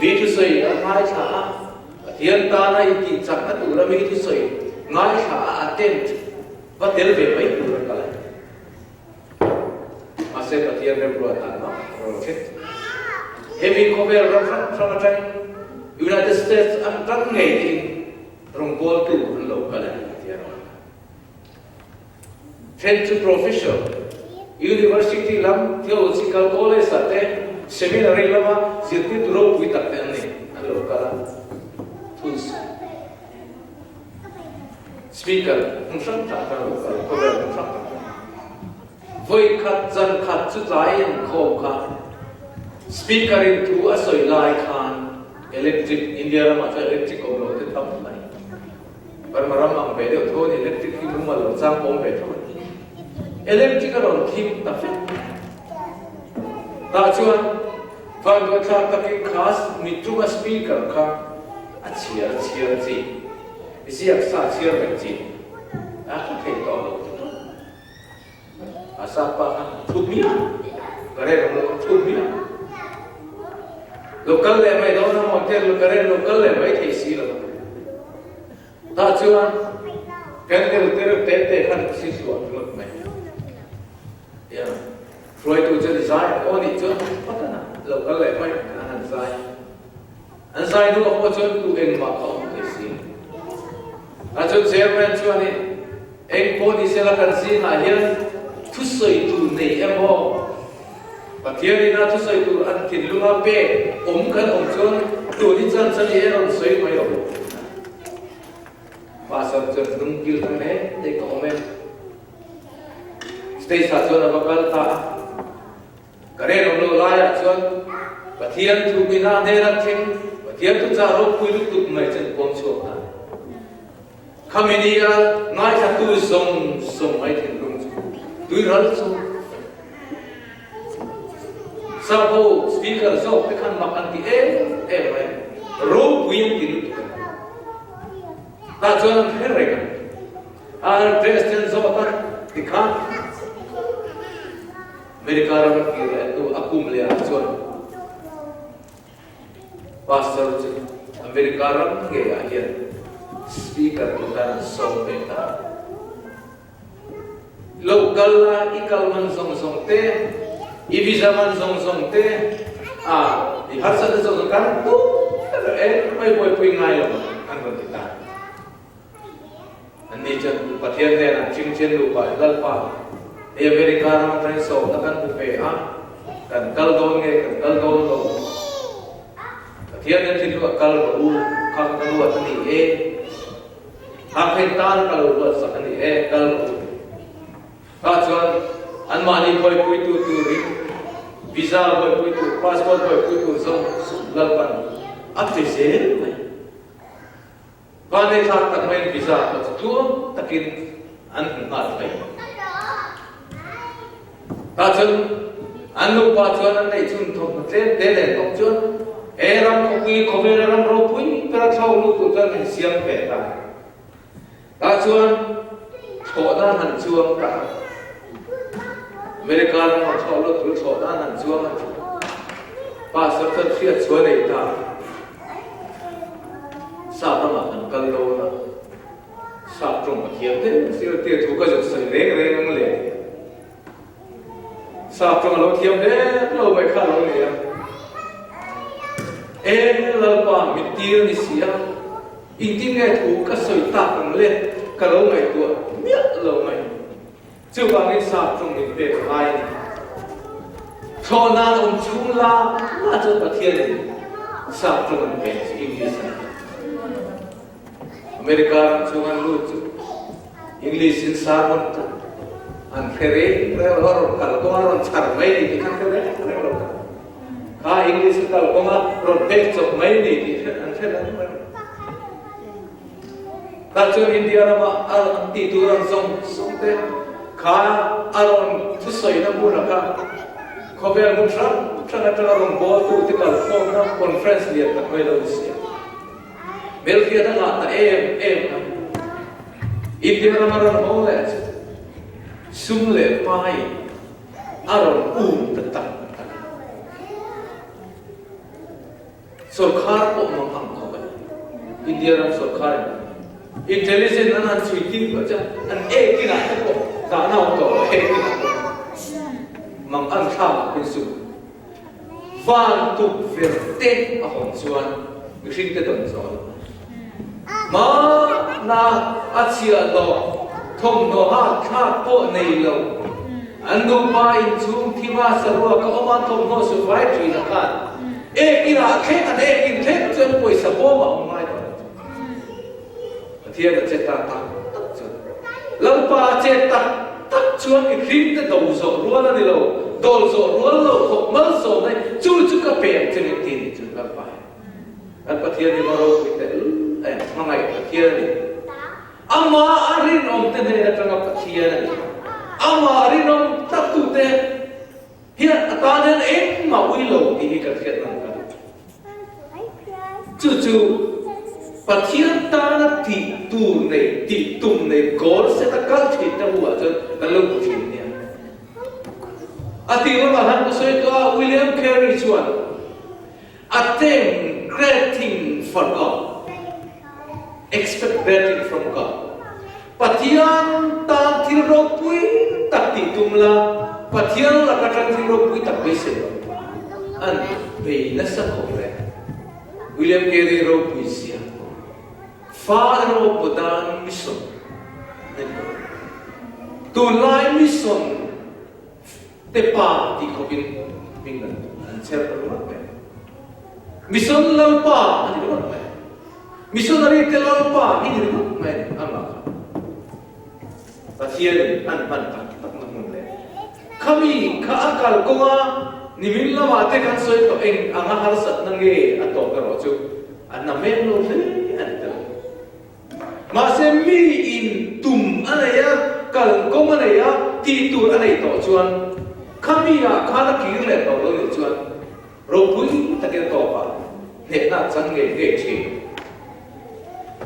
mi thusawi a ngaithla a, Pathian tana intih chakna tura mi thusawi ngaithla a attempt va tel ve mai tur a kal a ni. Mahse Pathian remruat dan mak a rawn thleng. Hemi khawvel ram hrang hrang atangin United States an tan ngei tiin Rawngbawltu an lo kal a ni a ti a rawn. Then chu professor, University lam Theological College ah te, Seminary lama zirtirtu ropui tak te an ni, an lo kal a. Thun Speaker hmun hrang hrang khan a lo kal a, khawvel hmun hrang hrang khan. Vawi khat zan khat chu tlai inkhawm kha Speaker in thu a sawi lai khan Electric, India ramah chuan electric awm lo te tam mai. Burma ram ang ve deuh tho a ni, electric hi lung a lo chang awm ve tho a ni. Electric a rawn thim ta fek mai. Tah chuan vanduaithlak takin kha mitrum a speaker kha a chhiar chhiar chi, ziak sa chhiar vek chi a hre thei tawh lo tlat. A sap pa kha thu hmiah ka rel ang lo thu hmiah lo kal leh mai dawn a maw te ka rel lo kal leh mai thei si lo tah chuan candle te reuh te te khan si hluah ringawt mai ya hruaitu chuan i zai aw nih chuan patana lo kal leh mai an han zai an zai hnuah pawh chuan tu engmah kha awm thei si tah chuan chairman chuanin Eng pawh ni sela kan zingah hian thusawi tur nei emaw, Pathian ina thusawi tur an thinlunga pek awm kan awm chuan tun hi chan chan i rawn sawi mai lo. Pastor chuan hnung kil ta hle te ka awm e. Stage ah chuan a va kal ta a. Ka ren awm lo laiah chuan Pathian thu ina hnena thleng Pathian thuchah ropui lutuk mai chu an pawm chhuak ta. Khami ni a ngaithlatu zawng zawng mai thinlung chu tui ral chu Sap-ho speaker zawk te khan mak an ti em em mai, ropui an ti lutuk a. Tah chuan an hre reng a, a an dress te an zawt a, tikhan America ram a kir leh hnu a kum leh ah chuan Pastor chu America ram ngeiah hian Speaker tur tan an sawm ve ta. Lo kal la i kal man zawng zawng te, i visa man zawng zawng te, a i harsatna zawng zawng kan tum ber e, mai buaipui ngai lo an rawn ti ta. Anni chuan Pathian hnenah Chingchen nupa Lalpa, hei America ram atangin sawmna kan hmu ve a, kan kal dawn nge kan kal dawn lo? Pathian nen thin chu a kal rawh u, kha kha ka ruat a ni e, kha kha in tan ka lo ruat sak a ni e, kal rawh u. Tah chuan. Anmahni buaipuitu turin visa buaipuitu, passport buaipuitu zawng zawng Lalpan a pe zel mai. Vanei thlak tak maiin visa pawh chu tluang takin an hmu nghal thei. Tah chuan an nupa chuan an neih chhun thawmhnaw tlem te nen bawk chuan he ram khawpui khawvela ram ropui bera thlawk lut tur chuan an insiam ve ta. Tah chuan thlawhna an han chuang ta a. America rama thlawh lut tur thlawhna an han chuang a. Pastor chuan hriat chhuah a nei ta a. Sap ramah kan kal dawn a, sap tawng ka thiam deuh zir tir thu ka zuk sawi reng reng ang le. Sap tawng a lo thiam hle lo mai kha a lo ni a. E Lalpa mittir ni si a, engtin nge thu ka sawi tak ang le ka lo ngaihtuah miah lo mai. Chuvangin sap tawng min pek a ngai a ni. Thlawhnan awm chhung la la chuan Pathianin sap tawng an pek chu English a ni. America ram chung an lut chu English in sermon chu an hre reng reng lo, a rawn kal kawng a rawn chhar mai ni tih kha an hre reng reng lo ta. Kha English a kal kawng a rawn pek chawp mai ni tih hre an hre reng reng lo. Tah chuan India rama a an tih tur ang zawng zawng te kha a rawn thusawina hmun a kha khawvel hmun hrang hrang atanga rawn bawltu te kalkhawmna conference lian tak mai lo ni si a. Hmelhriat a ngah ta em em a, India rama rawn haw leh chu sum leh pai a rawn um ta tak tak a. Sawrkhar pawh mang ang khawp a ni. India ram sawrkharin intelligent an han chhui tir pawh chuan an ekinah te pawh dahna awm tawh lo, ekinah pawh mang ang thlak khawpin sum Van tukverh te a hawn chuan mihring te dawn zawl hmana a chhiahhlawh thawmhnaw ha thlak pawh nei lo an nupa inchhung thima saruak a awm a thawmhnaw su fai thin a khan ek inah thleng an ek in thleng chuan pawisa bawm a awm ngai tawh lo chu Pathian a che ta tak tak chuan Lalpa a che tak tak chuan mihring te do zawh rual a ni lo, dawl zawh rual lo khawp malsawm mai chu chu ka pe ang che min ti ni chu Lalpa hi kan Pathian hi va ropui teh em hmangaih Pathian a ni. Amah a rinawm te hnen atanga Pathian a ni. Amah a rinawm tak tute hian a tan hian engmah ui lo tih hi kan hriat nang ka duh. Chu chu Pathian tana tih tur nei, tih tum nei goal set a kal thin te hu ah chuan kan lo hmu thin nia. A tih lamah han ka sawi tawh a, William Carey chuan Attempt great thing for God, expect great thing from God, Pathian tan thil ropui tak tih tum la, Pathian lak atang thil ropui tak beisei lo an bei nasa khawp reng. William Carey ropui zia, fa erawh Modern Mission a ni lo. Tunlai mission te pa tih khawpin hming an chher ta ringawt mai. Mission Lalpa a ni ringawt mai. Missionary te Lalpa hi ni ringawt mai a ni amah kha. Pathianin an hman tak takna hmun leh khami kha a kal kawnga nimin lamah te kan sawi tawh eng anga harsatna nge a tawk erawh chu a na mek lo hle a ni tel. Mahse mi in tum a nei a, kal kawng a nei a, tih tur a nei tawh chuan khami ah khan a kir leh tawh lo nih chuan Ropui takin a tawp a, hnehna a chan ngei ngei thin.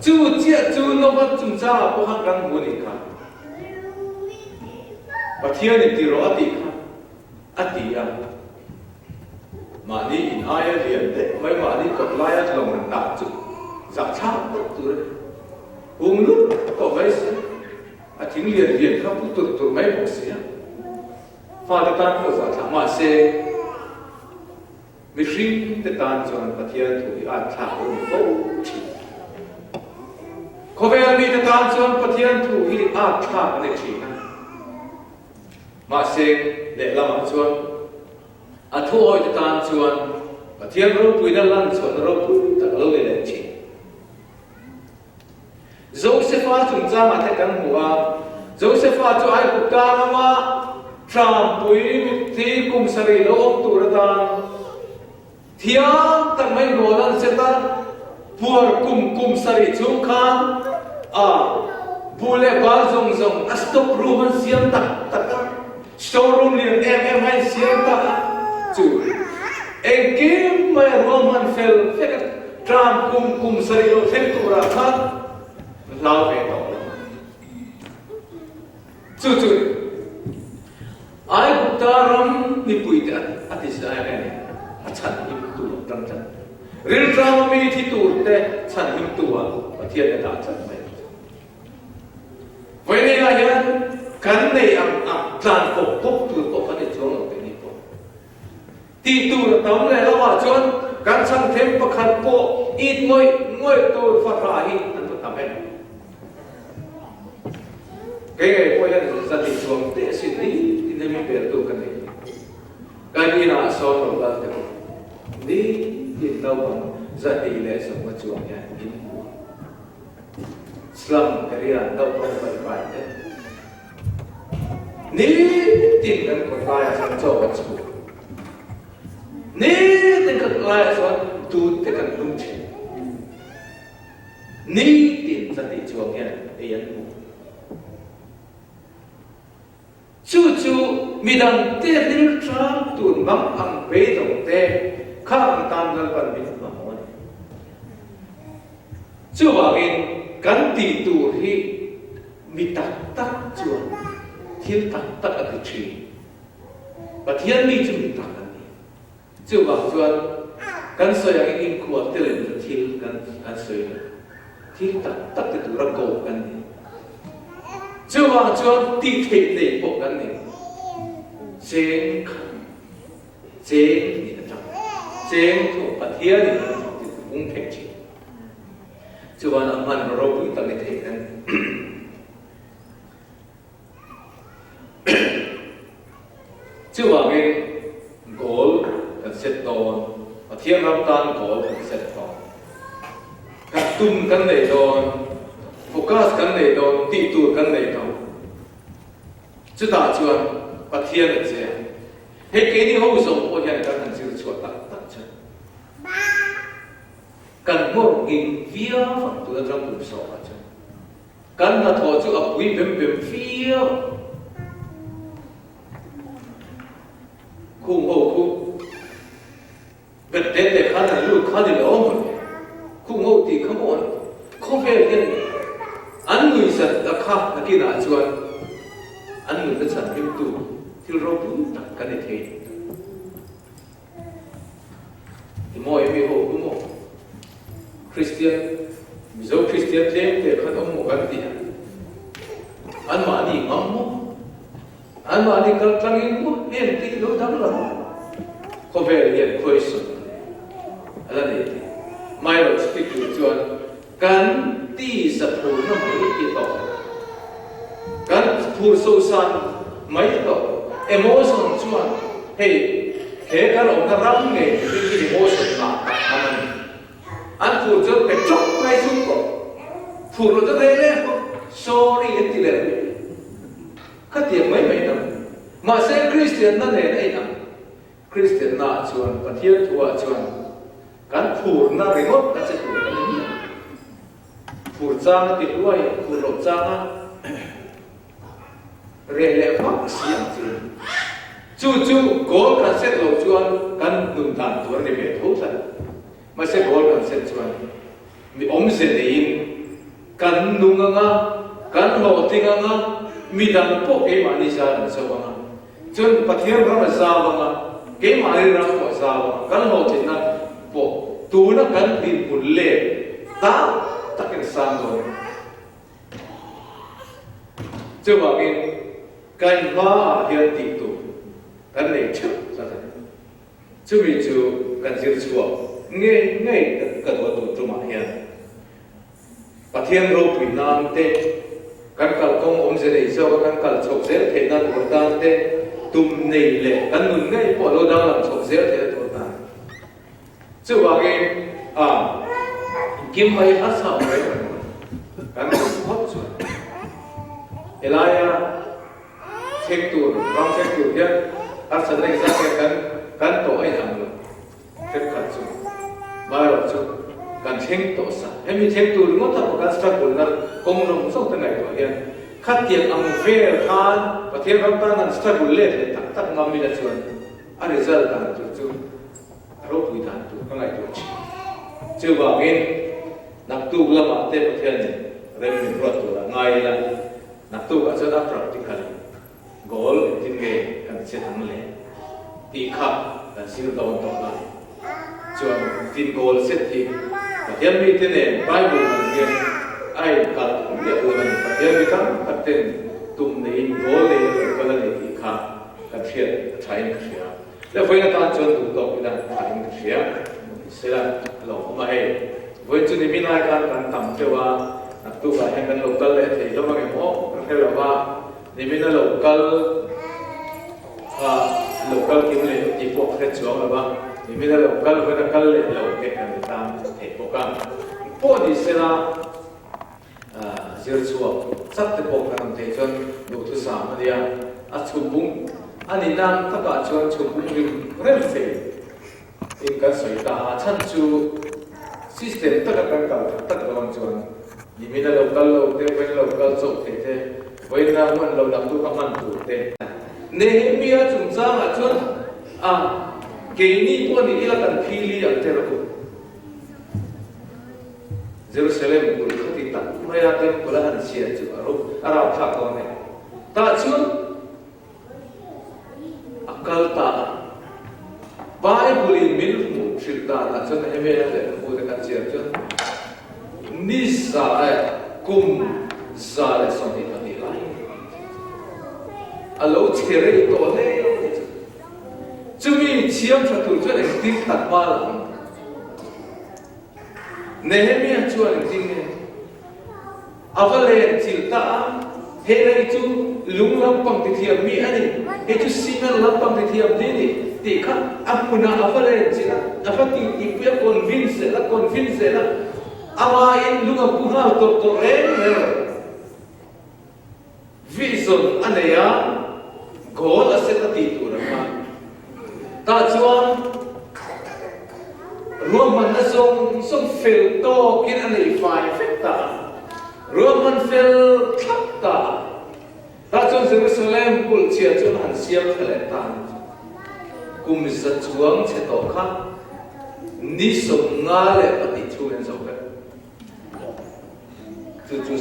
Chu chiah chu Nova chungchangah pawh khan kan hmu a nih kha. Pathianin ti rawh a tih kha a ti a. Mahni in aia lian deuh mai mahni kawt laia lawng han dah chu zahthlak tak tur a ni. Hung lut tawh mai si a, a thing lian lian kha pu turh turh mai bawk si a. Fate tan pawh zahthlak mahse mihring te tan chuan Pathian thu hi at thlak lo ni fo thin. Khawvel mite tan chuan Pathian thu hi at thlak a ni thin a. Mahse lehlamah chuan a thuawi te tan chuan Pathian ropuina lan chhuahna ropui tak a lo ni leh thin. Josefa chungchangah te kan hmu a, Josefa chu Aigupta rama. Trampui mitthi kum sarih lo awm tur atan thiam tak mai goal an set a, puar kum kum sarih chhung khan a bu leh bal zawng zawng a stock room an siam tak tak a, store room lian em em a insiam tak a, chu engkim mai a ruahman fel vek a, tram kum kum sarih lo thleng turah khan hlau ve tawh lo. Chu chu Aigupta ram mipuite a ti zai a ni, a chhanhimtu a tang tlat. Rilṭama mi thi turte chhanhimtu ah Pathian a dah tlat mai ang chu. Vawiinah hian kan nei ang ang tlan pawp pawp tur pawh kan nei chuang lo keini pawh. Tih tur a tam leh lo ah chuan kan chhang them pakhat pawh it ngawih ngawih tur fahra hi an va tam em. Kei ngei pawh hian zan inchuang teh asin ni tin hemi beltu ka nei. Kan inah sawn lo kal teh u. Ni tin naupang zahnih leh sawmnga chuang hian in hmu a. Slum area naupang pai pai te. Nitin kan kawt laiah chuan chaw kan chhuk. Nitin kan kawt laiah chuan tut te kan lum thin. Nitin zahnih chuang hian ei an hmu. Chu chu midangte rilṭam tur mang ang beidawng te kha ang tan Lalpan min hmang a ni. Chuvangin kan tih tur hi mi tak tak chuan thil tak tak a ti thin. Pathian mi chu mi tak a ni. Chuvang chuan kan sawi angin inkhua te leh thil kan kan sawi lo. Thil tak tak ti tura koh kan ni. Chuvang chuan tih theih nei pawh kan ni. Cheng khat. Cheng nih atang cheng chu Pathian in an hmuh tih pung thei thin. Chuan a hman ropui tak ni thei kan ni. Chuvangin goal kan set dawn, Pathian ram tan goal kan set dawn. Kan tum kan nei dawn, focus kan nei dawn, tih tur kan nei dawn. Chutah chuan Pathian a che a. Hei keini ho zawng pawh hian kan han zir chhuah tak tak chuan kan hmawr nghing viau ang tuna ram kum sawmah chuan kan hnathawh chu a pui bem bem viau ang. Khung ho khu bet te te khan an lut kha ni lo maw le? Khung ho tih kha maw an khawvel hian an nuihzat ta kha nakinah chuan an nunna chhan hlimtu thil ropui tak kan ni thei. I maw i mi ho ku maw? Kristian, Mizo Kristian tlem te khan awm maw kan ti a? Anmahni ngam maw? Anmahni kal tlangin maw heng tih lo dang lo khawvel hian khawisawn a la nei thei. Mailo chiti tur chuan kan tisa phurna mai hi tawk lo. Kan phur sosan mai tawk lo. Emotion chuan hei he kan awmna ram ngei mihring hi emotion ngah tak hnam a ni. An phur chuan pe tawk mai chung pawh phur lo chu rei reng pawh sorry an ti leh mai. Khatiang mai mai dang. Mahse Kristianna nen a inang. Kristianna chuan Pathian thuah chuan kan phurna ringawt a che tur a ni miah. Phur chang a ti hluai, phur loh chang a reh leh vak si ang chu. Chu chu goal kan set loh chuan kan nun dan tur a ni ve tho tlat. Mahse goal kan set chuan mi awmze neiin kan nung anga, kan hlawhtling anga, midang pawh keimahni zar an zo anga. Chuan Pathian ram a zau anga, keimahni ram pawh a zau anga, kan hlawhtlinna pawh tuna kan dinhmun let tam takin a sang dawn a ni. Chuvangin kan hmaah hian tih tur kan nei theuh tlat a ni. Chumi chu kan zir chhuak ngei ngei ka duh a tun tumah hian. Pathian ropui nan te, kan kalkawng awmze nei zawka kan kal chhoh zel theihna tur tan te, tum nei leh kan nun ngei pawh lo danglam chhoh zel theihna tur tan. Chuvangin a kim mai a chau reng reng kan rawn phawt chuan helaia. Thleng tur, ram thleng tur hian harsatna engzat nge kan kan tawh a inang lo. Thenkhat chu maherawh chu kan thleng tawh sa. Hemi thleng tur ringawt a kan struggle na kawng zawng zawng te ngaihtuah hian khatiang ang vel khan Pathian ram tan han struggle let leh tak tak ngam ila chuan a result dan tur chu a ropui dan tur ka ngaihtuah thin. Chuvangin naktuk lamah te Pathianin rem min ruat turah ngai ila naktukah chuan a practical Goal engtin nge kan che ang le tih kha kan zir dawn tawh a. Chuan tin goal set hi Pathian mite nen Bible hman hian a inkalh miah lo a ni. Pathian mi tam tak ten tum neiin goal neiin an lo kal a ni tih kha kan hriat a thain ka hria. Le vawiin atan chuan duh tawk ila thain ka hria. Sela a lo awm a hei. Vawiin chu nimin ai khan kan tam teuh a, naktukah hian kan lo kal leh thei hlawm ang em aw ka hre lo va. Nimin a lo kal kha lo kal kim leh tih pawh ka hre chuang lo va, nimin a lo kal vawiin a kal leh lo te kan tan thei bawk a. Pawh ni sela zir chhuak chak te pawh kan awm thei chuan duhthusam a nia, a chhum bung a nih nan takah chuan chhum bung rim rem fei in kan sawi ta a, chhan chu system taka kan kal tak tak dawn chuan nimin a lo kal lo te, vawiin a lo kal chauh thei te, vawiin a hman lo lam chu ka hman tur te. Nehemia chungchangah chuan a keini pawh ni ila kan phili ang che rawh u. Jerusalem kulh khati tak maia temple a han chhiat chu a ro a rapthlak dawn e. Tah chuan A kal ta a. Bible in min hmuh hrilh danah chuan Nehemiah lehkhabu te kan chiar chuan ni za leh kum 122 lai a lo chhe rei tawh hle tih chu. Chumi thiam tha tur chuan engtin tak hma la ang? Nehemiah chuan engtin nge? A va len chilh ta a, He lei chu lung lampang ti thiam mi a ni, hei chu cement lampang ti thiam ni ni tih kha a hmunah a va len chilh a, a va tih tihpui a, convince zel a, convince zel a, amahin lung a pu nghal tawrh tawrh reng reng lo. Vision a nei a, goal a set a tih tur a kha. Tah chuan ruahmanna zawng zawng fel tawkin a nei fai vek ta a, ruahman fel thlap ta a. Tah chuan Jerusalem kulh chhia chu an han siam thla leh ta a ni. Kum za chuang chhe tawh kha ni 52 chhungin an zo vek. Chu chu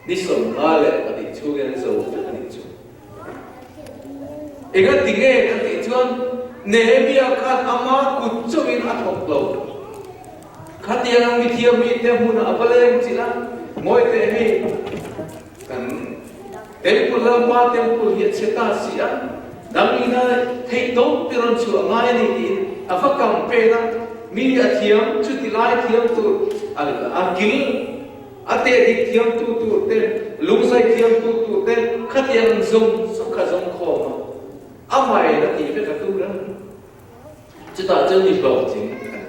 ni 52 chhungin an zo vek a nih chu. Engati nge kan tih chuan Nehemia khan ama kut chauhin a thawk lo. Khatiang mithiam mite hmunah a va leng chilh a, Ngawi teh hei, kan temple Lalpa temple hi a chhe ta si a, dangina theih tawp te rawn chhuah ngai a ni tiin a va campaign a, mi a thiam chuti lai thiam tur a kil A teh dik thiamtu tur te, lungzai thiamtu tur te khatiang an zawng zawng kha zawng khawm a, a hmaiin a tih vek a tur a. Chutah chuan mi hlawhtling a ni ta.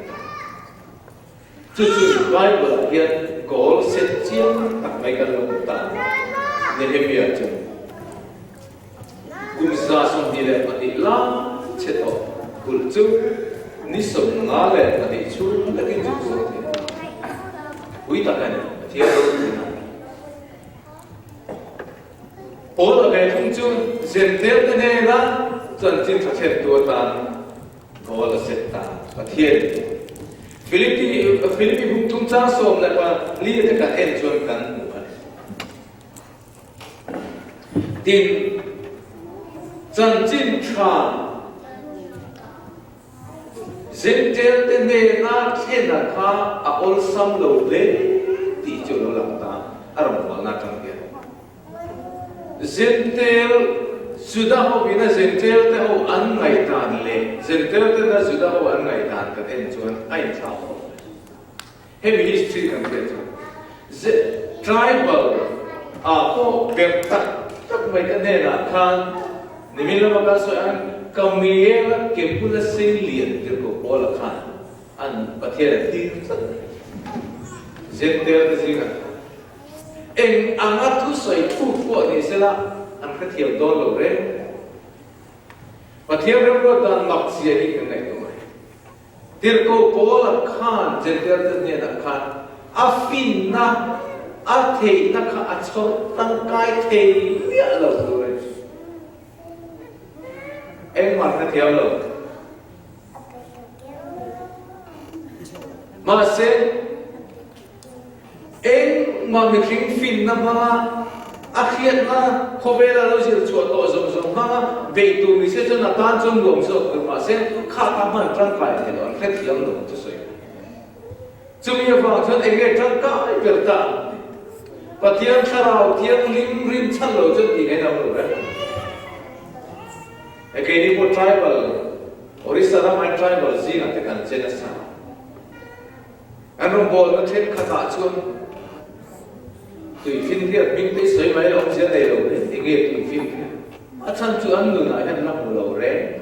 Chu chu Bible ah hian goal set chiang tak mai kan lo hmu ta a ni. Nehemiah chuan kum 22 lai chhe tawh kulh chu ni 52 chhung takin zuk zawk thei a. Pui tak a ni, Pathian ropuina a ni. Paul a ve thung chu Zentel te hnena chanchin tha thlentu atan goal a set ta, Pathian Philippi Philippi bung thung chang 14 te kan en chuan kan hmu a ni. Tin, chanchin tha Zentelte hnena thlena kha a awlsam lo hle tih chu a lo lang ta a rawngbawlna atang hian. Zentel, Juda hovina Zentelte ho an ngaihdan leh Zenteltena Juda ho an ngaihdan kan en chuan a inthlak khawp mai. Hemi history kan hriat chuan tribal ah pawh ber tak tak mai ka hnenah khan nimin lama kan sawi ang Kamiela ke bula sei lian tirhkoh Paula khan an Pathian a tir tlat mai. Zentail te zingah eng anga thusawi thuk pawh ni sela an. hrethiam dawn lo reng. Pathian remruat dan mak zia hi kan ngaihtuah mai. Tirhkoh Paula khan Jentail te hnenah khan a finna, a theihna kha a chhawr tangkai thei miah lo tur a ni. Engmah hrethiam lo. Mahse, Engmah mihring finna hmanga a hriatna khawvela lo zir chhuah tawh zawng zawng hmanga beih tur ni se chuan a tan chuan nuam zawk tur mahse kha kha hman tangkai thei lo an hrethiam lo chu sawi. Chumi avang chuan eng nge tangkai ber ta ang tih Pathian thlarau thianghlim rin chhan lo chuan tih ngaih dam lo reng. E keini pawh tribal Orissa ramai tribal zingah te kan che nasa. An rawngbawlna thenkhatah chuan tuifinriat hming te sawi mai lo awmzia nei lo hle. Enge tuifinriat? A chhan chu an nunah hian la hmu lo reng.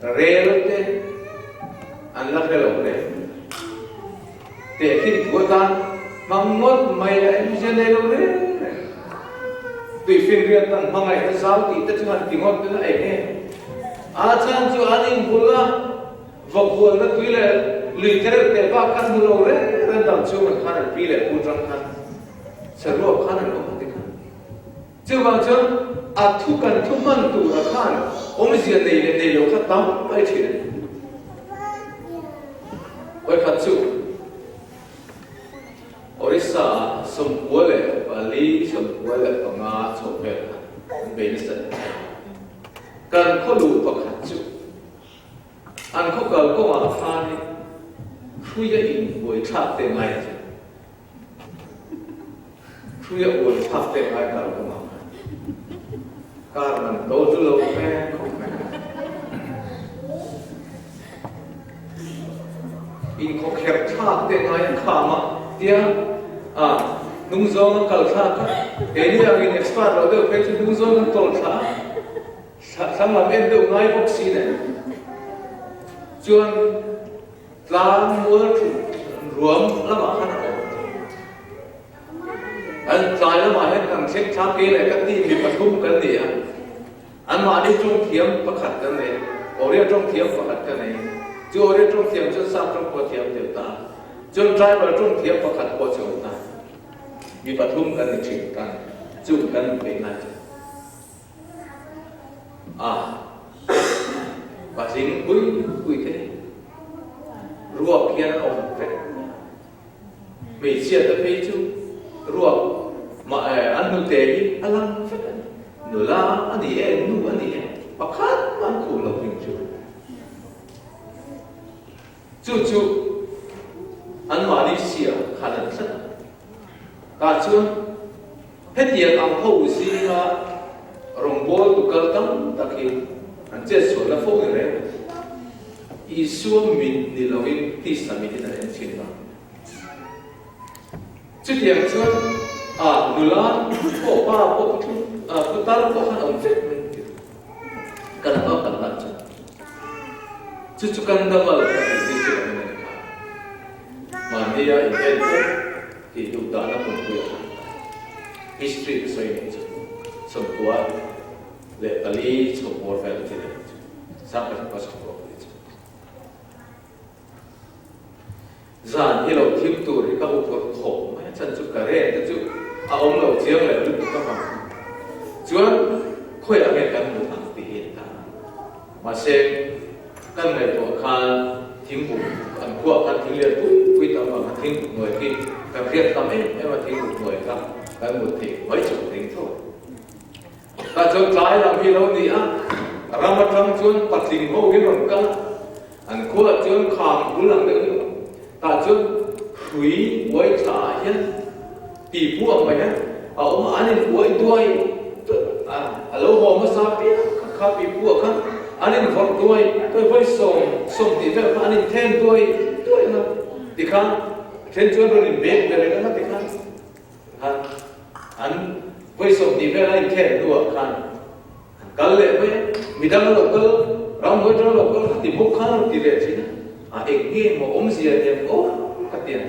Rel te an la hre lo reng. Tehkhin thu atan hmang ngawt mai la awmzia nei lo reng reng. Tuifinriat an hmangaihna zau tih te chu han ti ngawt ila enge? A chhan chu an inbul a. Vawkhualna tui leh lui te reuh teh bak khan hmu lo reng reng dang chhungah khan an pi leh pu tang khan saruak khan an awm a ti khan. Chuvang chuan a thu kan thu hman tura khan awmzia nei leh nei lo kha tam mai thin a ni. Vawikhat chu Orissa ah 94, 95 chho vel khan an bei nasa em em a. Kan khaw luh pakhat chu An khaw kal kawngah khanin hruia inbuai thlak te ngai a che. Hruia uai thlak te ngai kal kawngah khan. Kar man to chu lo hmel khawp mai. Inkhawkherh thlak te ngai a kham a tia a hnung zawng an kal thlak a, keini angin expert lo deuh phei chu hnung zawng an tawl thla a. Thlang lam en deuh ngai bawk si nen chuan tlang mual thut ruam lamah khan a awm. An tlai lamah hian kan thleng thla ke leh ka ti mi pathum kan ni a. Anmahni tawng thiam pakhat kan nei, Oriya tawng thiam pakhat ka nei. Chu Oriya tawng thiam chuan Sap tawng pawh a thiam tel ta a. Chuan tribal tawng thiam pakhat pawh chu a awm ta. Mi pathum kan ni thin kan chung kan beih lai chu. A patling pui pui te ruak hian a awm vek. Hmeichhia te phei chu ruak mah an hnute hi a lang vek a ni. Nula a ni e, nu a ni e, pakhat mah an khuh lo hring chu. Chu chu anmahni sia khan an tlat a. Tah chuan hetiang ang ho zinga rawngbawltu kal tam tak hi an chetsualna fo ni reng a. Isua mit ni loin tisa mitin an en thin a. Chutiang chuan a nula pawh pa pawh putar pawh khan awm vek mai kan hma kan lan chuan. Chu chu kan damal kan tih district a ni kha. Mahnia inven pawh tih duh dahna hmunpui a kha. History ka sawi nih chu 94 chho bawr vel a ti leh chu. Sangkhat pa chho bawr vel chu. Zan hi lo thim tur hi ka huphurh khawp mai a, chan chu ka rel te chu a awm lo chiang leh lutuk a vang chuan khawiah nge kan hmuh ang tih hi a ni ta. Mahse, kan ngaihtuah khan thingbuk an khuah khan thing lian pui pui tam vang khan thingbuk hnuai khi kan hriat tam em em a, thingbuk hnuai kha kan mut theih mai chu ka ring tho. Tah chuan tlai lam hi lo ni a, ram atang chuan patling ho hi rawn kal a, an khuaah chuan kham bul ang deuh hi a awm. Tah chuan hrui uai tha ah hian pipu ang mai hian a awm a, an in uai duai a, a lo haw hmasa piang kha kha pipu ah khan an in vawrh duai duai vawi 20 vel kha an in then duai duai ang a, tikhan then chuan rawn in bek ve reng ang a tikhan. Khan an vawi 20 vel a inkhel hnuah khan an kal leh mai a, midang a lo kal, ramhnuai atang a lo kal kha ti bawk khan a rawn ti leh thin a, a eng nge maw awmzia nen aw ka ti a,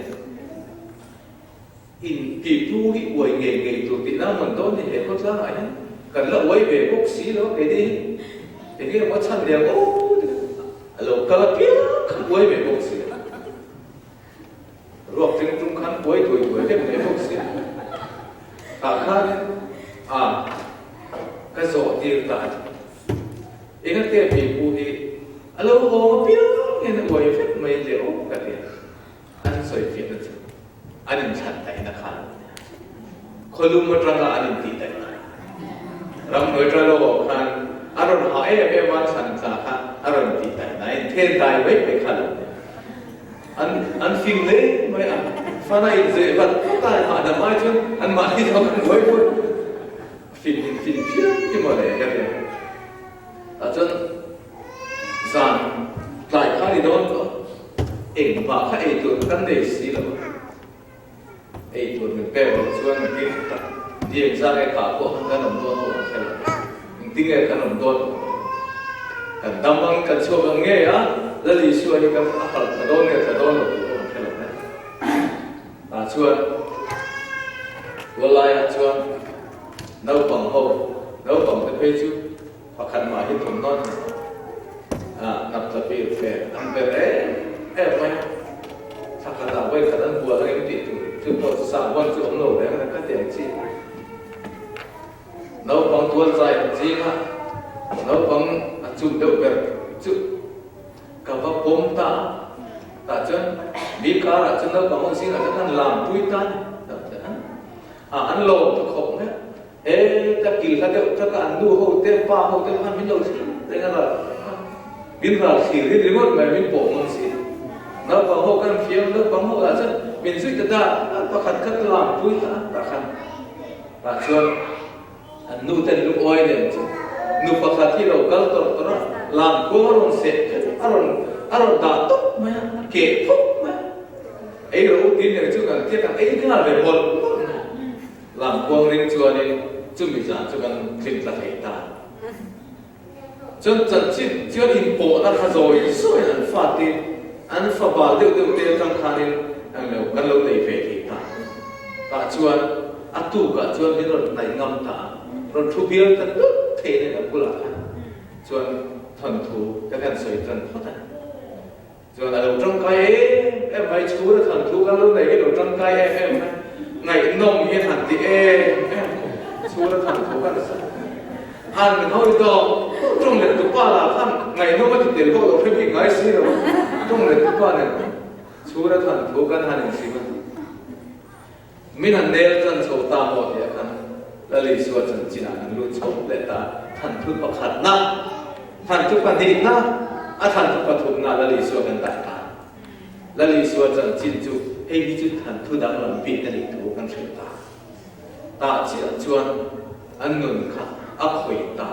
in ti pu hi uai ngei ngei tur tihna a man dawn ni he khawtlangah hian. Kan la uai ve bawk si lo keini hi. Enge maw chhan liang aw ti a lo kal apiang khan uai ve bawk si a. Ruak tling tum khan uai duai duai vek mai bawk si a. Tah khanin a ka zawh tir ta a ni. Engate pipu hi a lo hawng apiang hian a uai vek mai le aw ka ti a. An sawi fiahna chu an inthlan daihna kha a lo ni a. Khawlum atanga an intih daih kha. Ramhnuai talo ah khan a rawn hah em em a, thlan tla kha a rawn tih daih na, a inthen dai mai mai kha a lo ni a. An an fing hle mai a, fana inzeh vat vat a, hahdam ai chuan anmahni zawk an buai buai. Fing in fing phian hi mawle ka ti a. Tah chuan zan tlai kha ni dawn tawh engmah kha ei tur kha kan nei si lo a, ei tur min pek loh chuan engtin tak ni engzah nge kah pawh khan kan awm dawn pawh kan hre lo, engtin nge kan awm dawn pawh kan hre lo. Kan dam ang kan chhuak ang ngei a, Lal Isua hi kan a harh tha dawn nge tha dawn lo tih pawh kan hre lo mai. Tah chuan tuallaiah chuan naupang ho, naupang te phei chu pakhat mah hi thawmhnaw an nei a, nap tla pir fe an ber em em mai a, thla khatah vawi khat an bual angem tih tur chu pawh chu sahbawn chu awm lo reng reng kha ti ang chi. Naupang tual zai an ching a, naupang a chum deuh ber chu ka va pawm ta a, tah chuan mi karah chuan naupang ho zingah chuan an lampui ta a ni, tah chuan a an lawm ta khawp mai a, he ka kil hla deuh taka an nu ho te pa ho te khan min lo thlir reng a ral min ral thlir hi ringawt mai min pawh ngam si, naupang ho kan fiam naupang ho lah chuan min zui ta ta a, pakhat kha ka lampui ta a tah khan. Tah chuan an nu ten lungawi nen chu nu pakhat hi lo kal tawrh tawrh a, lam kuang a rawn seh kher a rawn a rawn dah tawp mai a, a keh phawk mai a. Ei rawh u tin nen chu kan tia kan ei nghal ve mawlh mawlh mai a. Lam kuang ring chuanin chumi zan chu kan tling tla thei ta. Chuan chanchin chuan inpawhna kha zawi zawiin an fate an fa bal deuh deuh te atang khanin an lo kan lo nei ve thei ta. Tah chuan a tukah chuan min rawn hnaih ngam ta a, rawn thu bial ta tut thei nen a bulah khan chuan thawnthu ka kan sawi tan phawt a. Chuan a lo tangkai em em mai, chhura thawnthu kan lo nei hi lo tangkai em em mai, ngaihnawm hi an han ti em em khawp, chhura thawnthu kan sa. An hawi tawh, tawng let tupa lah khan ngaihnawm a ti tel bawk lo hre bik ngai si lo a, tawng let tupa nen chhura thawnthu kan han insim a. Min han nel tan chho ta maw tih ah khan Lal Isua chanchin ah kan lut chho leh ta, thanthu pakhatna, thanthu pahnihna, a thanthu pathumna Lal Isua kan dah ta. Lal Isua chanchin chu hei hi chu thanthu danglam bik a nih thu kan hrilh ta. Tah chiah chuan an nun kha a khawih ta.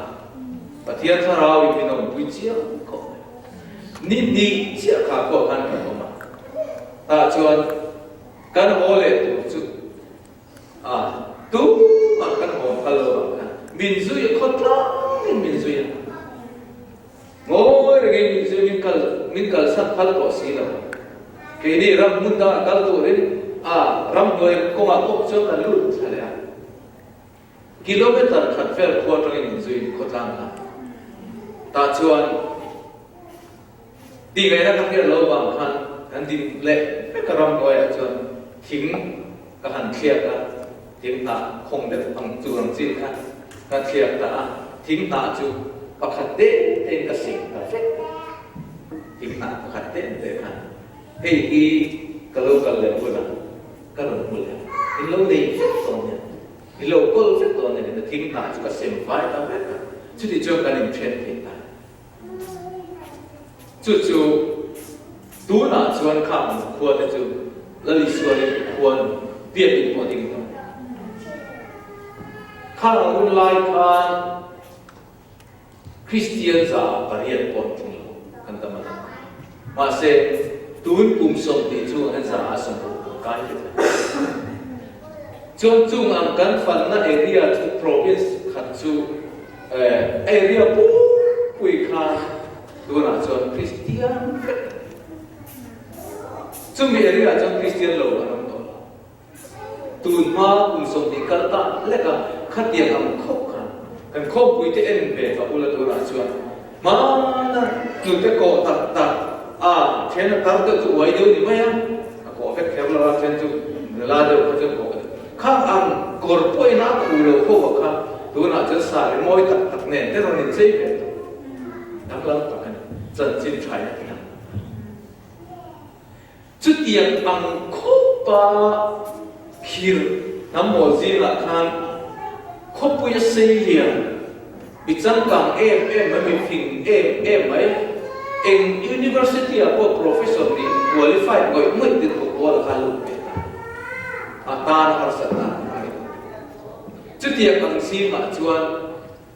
Pathian thlarau in min awmpui chiang khawp mai. Ni hnih chiah kha pawh khan kan awm a. Tah chuan Kan haw leh tur chu a tumah kan haw phal lo ang khan min zui a, khawtlangin min zui a, ngawi rengin min zui min kal min kalsan phal tawh si lo. Keini ram hmun dangah kal turin a ramhnuai kawngah pawh chuan kan lut thla leh a. Kilometer khat vel khua atangin min zui khawtlang kha. Tah chuan Tih ngaihna ka hriat lo vang khan kan ding leh vek a ramhnuaiah chuan thing ka han thliak a, thing hnah khawng deuh ang tur ang chi kha ka thliak ta a, thing hnah chu pakhat te tein ka sing ta vek a, thing hnah pakhat te te khan hei hi ka lo kal leh hunah ka rawn hmu leh a, in lo nei vek tawh nia, in lo kawl vek tawh nia tiin thing hnah chu ka sem fai ta vek a, chutih chuan kan inthen thei ta. Chu chu tunah chuan kha ang khua te chu Lal Isua hi khuan biakin pawh ding tawh. Kha ang hun lai khan Kristian za pariat pawh an tling lo kan dam a ni. Mahse tun kum 20 chhungah hian za a 60 kan kai vek a. Chuan chung ang kan fanna area chu province khat chu Area pumpui kha tunah chuan Kristian vek a ni. Chumi area chuan Kristian lo an awm tawh lo. Tun hma kum 20 kal ta lek a khatiang ang khawp khan. Kan khawmpui te en ve ka ula tunah chuan hmana hnute kawh tak tak a then a tar deuh chu uai deuh ni mai a, a kawh vek kher lo a, then chu nula deuh kha chuan kawh khang ang kawr pawhin a khuh lo ho a kha tunah chuan sari mawi tak tak nen te rawn inchei ve tawh danglam tak a ni chanchin thain a ti ang. Chutiang ang khawpa khir hnam mawl zingah khan khawpui a sei lian, mi changkang em em mai, mi fing em em mai, eng university ah pawh professor nih qualified ngawih ngawih te thawk pawl a kha lut ve ta. A tan harsatna a ni. Chutiang ang zingah chuan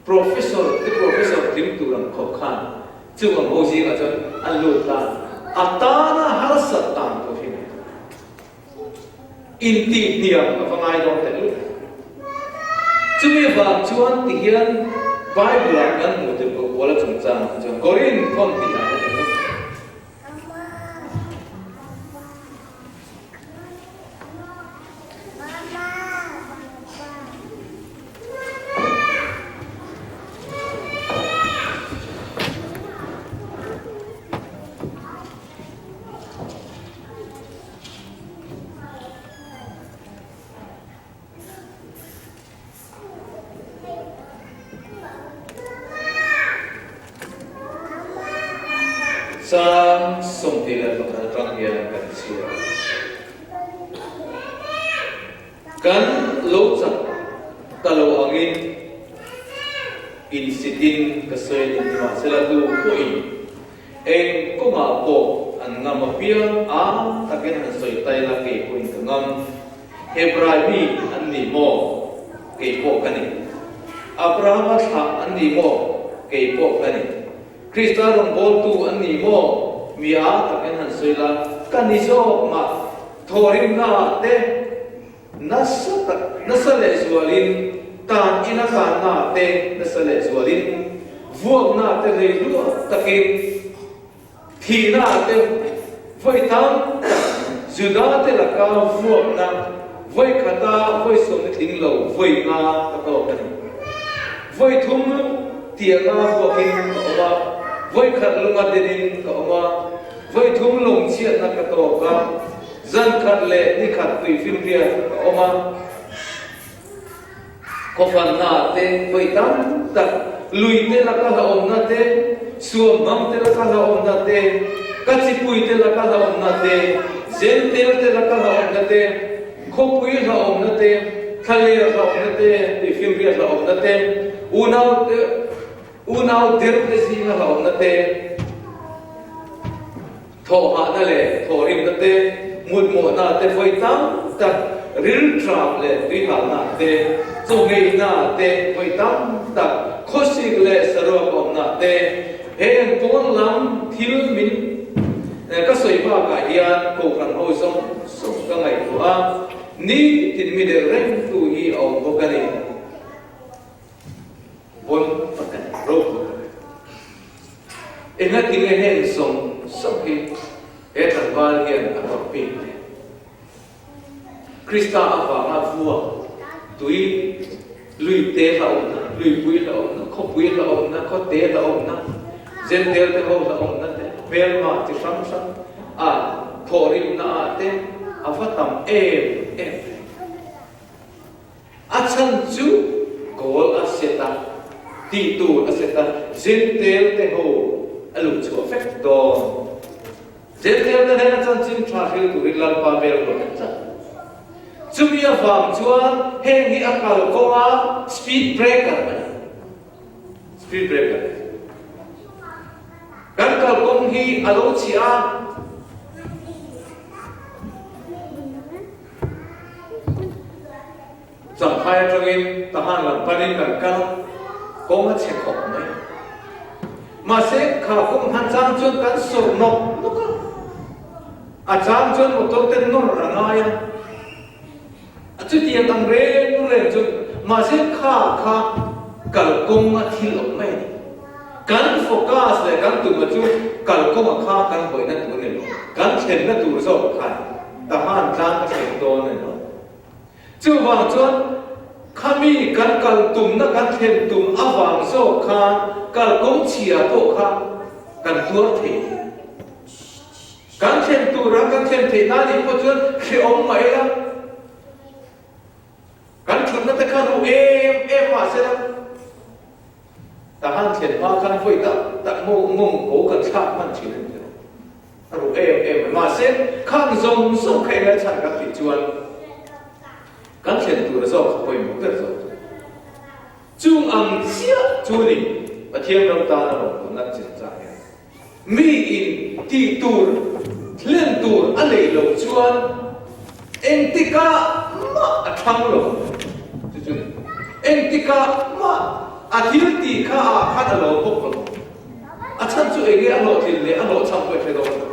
Professor te professor tling tur ang khawp khan chung ang ho zingah chuan an lut ta, a tana harsat dan tur hi ngaihtuah intih hniam a va ngai dawn ta lut. Chumi vang chuan tihian Bible ah kan hmuh tur pawh Paula chungchang chuan Korinth thawn tih ah hian kan hmu. Chang 21 atang hian kan chhiar a. Kan lo chak ta lo angin insitin ka sawi a ni mahsela tu pawhin eng kawngah pawh an ngam apiang a takin han sawi tai la kei pawhin ka ngam. Hebrai mi an ni maw? Kei pawh ka ni. Abrahama thlah an ni maw? Kei pawh ka ni. Krista rawngbawltu an ni maw? Mi a takin han sawi la, ka ni zawk mah. Thawhrimnaah te nasa tak, nasa lehzualin, tan ina tannaah te nasa lehzualin, vuaknaah te rei luah takin, Thihna te vawi tam tak Juda te laka vuakna vawi khata vawi sawmna tling lo vawi nga ka tawk a ni. Vawi thum tianga vuakin ka awm a, vawi khat lunga denin ka awm a, vawi thum lungchhiatna ka tawk a, zan khat leh ni khat tuifinriat ka awm a. Khawfanna te vawi tam tak, lui te laka hlauhawmna te, suamhmang te laka hlauhawmna te, ka chipui te laka hlauhawmna te, zentel te laka hlauhawmna te, khawpui hlauhawmna te, thlaler hlauhawmna te, tuifinriat hlauhawmna te, unau te, unau der te zinga hlauhawmna te, Thawhhahna leh thawhrimna te, mutmawhna te vawi tam tak, rilṭam leh tuihalna te, chawngheihna te vawi tam tak, khawsik leh saruak awmna te, heng pawn lam thil min ka sawi bakah hian kohhran ho zawng zawng ka ngaihtuah a, nitin mi deuh reng tu hi a awm bawk a ni. Pawn tak a ni, ropui tak a ni. Engatinge heng zawng zawng hi he tlangval hian a tawrh bik le? Krista avanga vuak tui lui te hlauhawmna, luipui hlauhawmna, khawpui hlauhawmna, khawte hlauhawmna, Jentail te ho hlauhawmna te, hmelma chi hrang hrang a thawhrimna ah te a va tam em em ve. A chhan chu goal a set a, tih tur a set a, Jentail te ho a luh chhuah vek dawn. Jentail te hnena chanchin tha hril turin Lalpa vel ruat an chan. Chumi avang chuan heng hi a kalkawnga speed breaker a ni. Speed breaker. Kan kalkawng hi a lo chhia a. Champhai atangin Tahan lam panin kan kal a, kawng a chhe khawp mai. Mahse, kha kawng hman chang chuan kan sawr nawk nawk a, a chang chuan motor te nawr a ngai a, chutiang ang reng reng chu mahse kha kha kalkawng a thil awm mai a ni. Kan focus leh kan tumna chu kalkawnga kha kan hawihna tur a ni lo, kan thlenna tur zawk kha a ni. Tahan tlang ka thleng dawn a ni lo. Chuvang chuan kha. Khami kan kal tumna kan thlen tum avang zawk khan kalkawng chhia pawh kha kan tuar thei lo. Kan thlen tura kan thlen theih nan nih pawh chuan hrehawm mah ila, kan thutna te kha ruh em em mah sela, Tahan thlen hma khan vawi tak tak mawng ko kan thlak hman thin a ni lo. A ruh em em mai. Mahse, khang zawng zawng kha engai chhan kan tih chuan kan thlen tura zawk kha pawimawh ber zawk chu. Chung ang chiah chu ni Pathian ram tana rawn kulhna chin chah hian mi in tih tur hlen tur a neih loh chuan engtikah mah a thlang lo chu chu ni. Engtikah mah a thil tih kha ah khan a lo bawk lo. A chhan chu enge a hlawhtlin leh a hlawhchham pawh i hre dawn lo.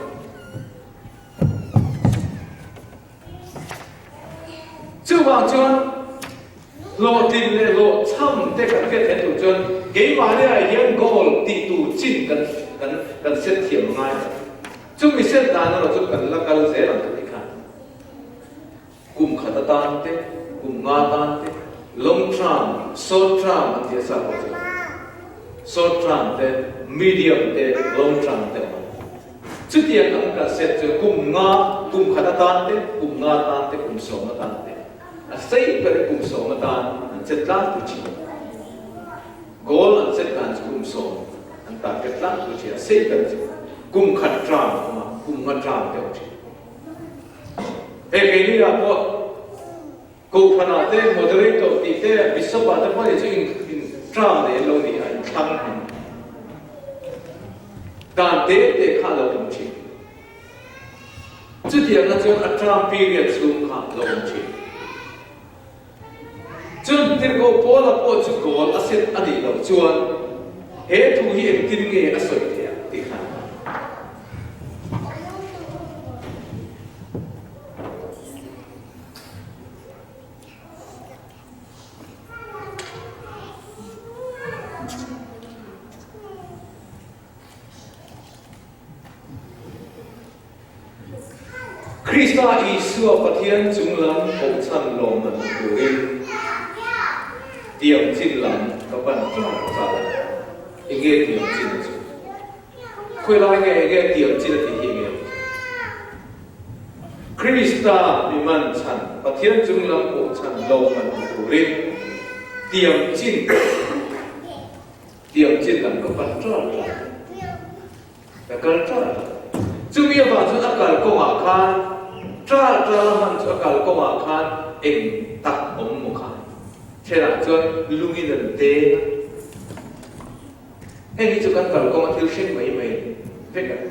Chuvang chuan hlawhtlin leh hlawhchham te kan hriat theih tur chuan keimahniah hian goal tih tur chin kan kan kan set thiam a ngai lo. Chumi set dan erawh chu kan la kal zel ang ka ti khan. Kum khat atan te, kum nga tan te, long term, short term an ti a sa pawh chu. Short term te, medium te, long term te a awm ang. Chutiang ang kan set chu kum nga, kum khat atan te, kum nga atan te, kum sawm atan te, a sei ber kum sawm atan an chet tlangpui thin. Goal an chet dan chu kum sawm an target tlangpui thin, a sei ber chu kum khat term a awm a, kum nga term te a awm thin. Hei keini ah pawh Kohhranah te, Moderator tih te, Bishop ah te pawh hi chu in in term nei an lo ni a, in thlang an ni. Dan te te kha a lo awm thin. Chutiangna chuan a term period chhung kha a lo awm thin. Chuan Tirhkoh Paula pawh chu goal a set a nih loh chuan he thu hi engtin nge a sawi theih ang tih kha. Krista Isua Pathian chung lam kohchhan lawmman turin tiang chin lam ka pan char char a, enge tiang chin a chu? Khawilai nge enge tiang chin a tih hi enge awm chu? Krista mi man chhan Pathian chung lam kohchhan lawmman turin tiang chin Tiang chin lam ka pan ṭar ṭar a, ka kal ṭar ṭar. Chumi avang chuan a kal kawngah khan ṭar ṭar a hman chu a kal kawngah khan eng tak awm maw kha? Ṭhenah chuan lungin an deng a. Heng hi chu kan kal kawnga thil hring mai mai vek a ni.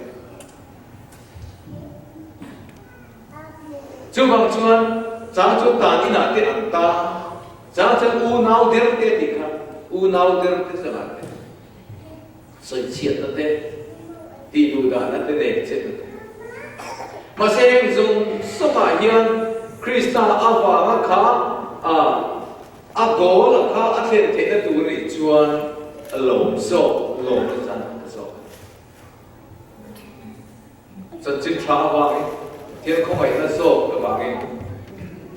Chuvang chuan chang chu tan inah te an ta, chang chuan unau der te tih kha unau der te chungah te sawichhiatna te, tihduhdahna te nek chetna te. Mahse heng zawng zawngah hian Krista avanga kha a a goal a kha a thlen theihna tur nih chuan a lawm zawk, lawmna chan a zawk a ni. Chanchin tha avangin, Pathian khawngaihna zawk avangin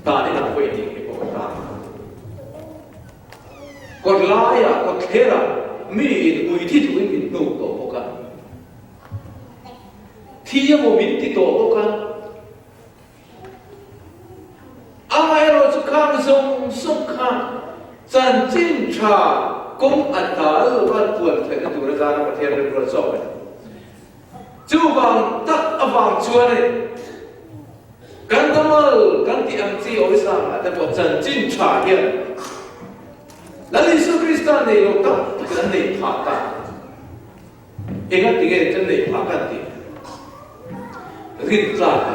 tan in ah pawh i nih hi pawh ka tan a. Kawt laiah, kawt thlerah mi in ui thi duhin min hnuk tawh bawk a. Thi emaw min ti tawh bawk a. Amaherawh chu khang zawng zawng kha chanchin tha kawng a dal lova puan theihna tur atana Pathian rilru a chawk a ni. Chuvang tak avang chuan e, kan damal kan tih ang chi Awisa ah te pawh chanchin tha hian Lal Isua Krista nei lo tam takin an nei phah ta. Engati nge kan neih phah kan tih? Rin tlak a.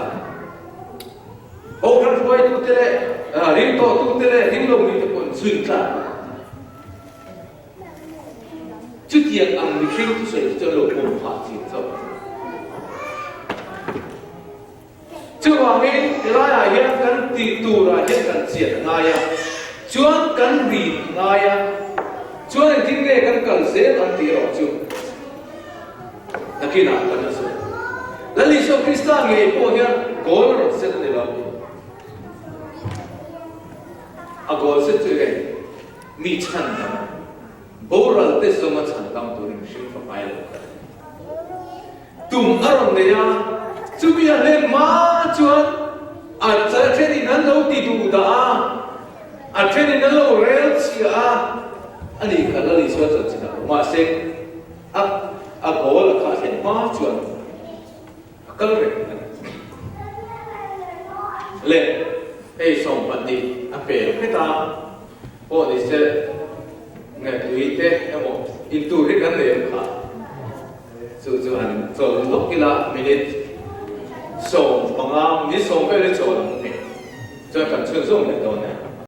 Kohhran hruaitute leh ring tawhtute leh ring lo mite pawh an zui tlak a. Chutiang ang mihring thusawi chu chuan lo pawm phah thin chauh. Chuvangin helaiah hian kan tih turah hian kan chian a ngai a, chuan kan rin a ngai a, chuan engtin nge kan kal zel ang tih erawh chu nakinah kan la sawi. Lal Isua Krista ngei pawh hian goal a rawn set a ni lo. A goal set chu eng? Mi chhandam, boral te zawnga chhandam turin mihring fa ngai lo kha. Tum a rawn nei a, chumi a hlen hma chuan a thenin an lo ti duh dah a, a thenin an lo rel chhia a, a nih kha Lal Isua chanchin a hmu. Mahse, a a goal a khah thlen hma chuan a kal reng a ni. Le, hei 20 a pel hret a, pawh ni se nge tui te emaw intur hi kan nei ang kha. Chu chu han chawl lawk ila minute 15, minute 10 vel hi chawl ang hei. Chuan kan chhunzawm leh dawn e.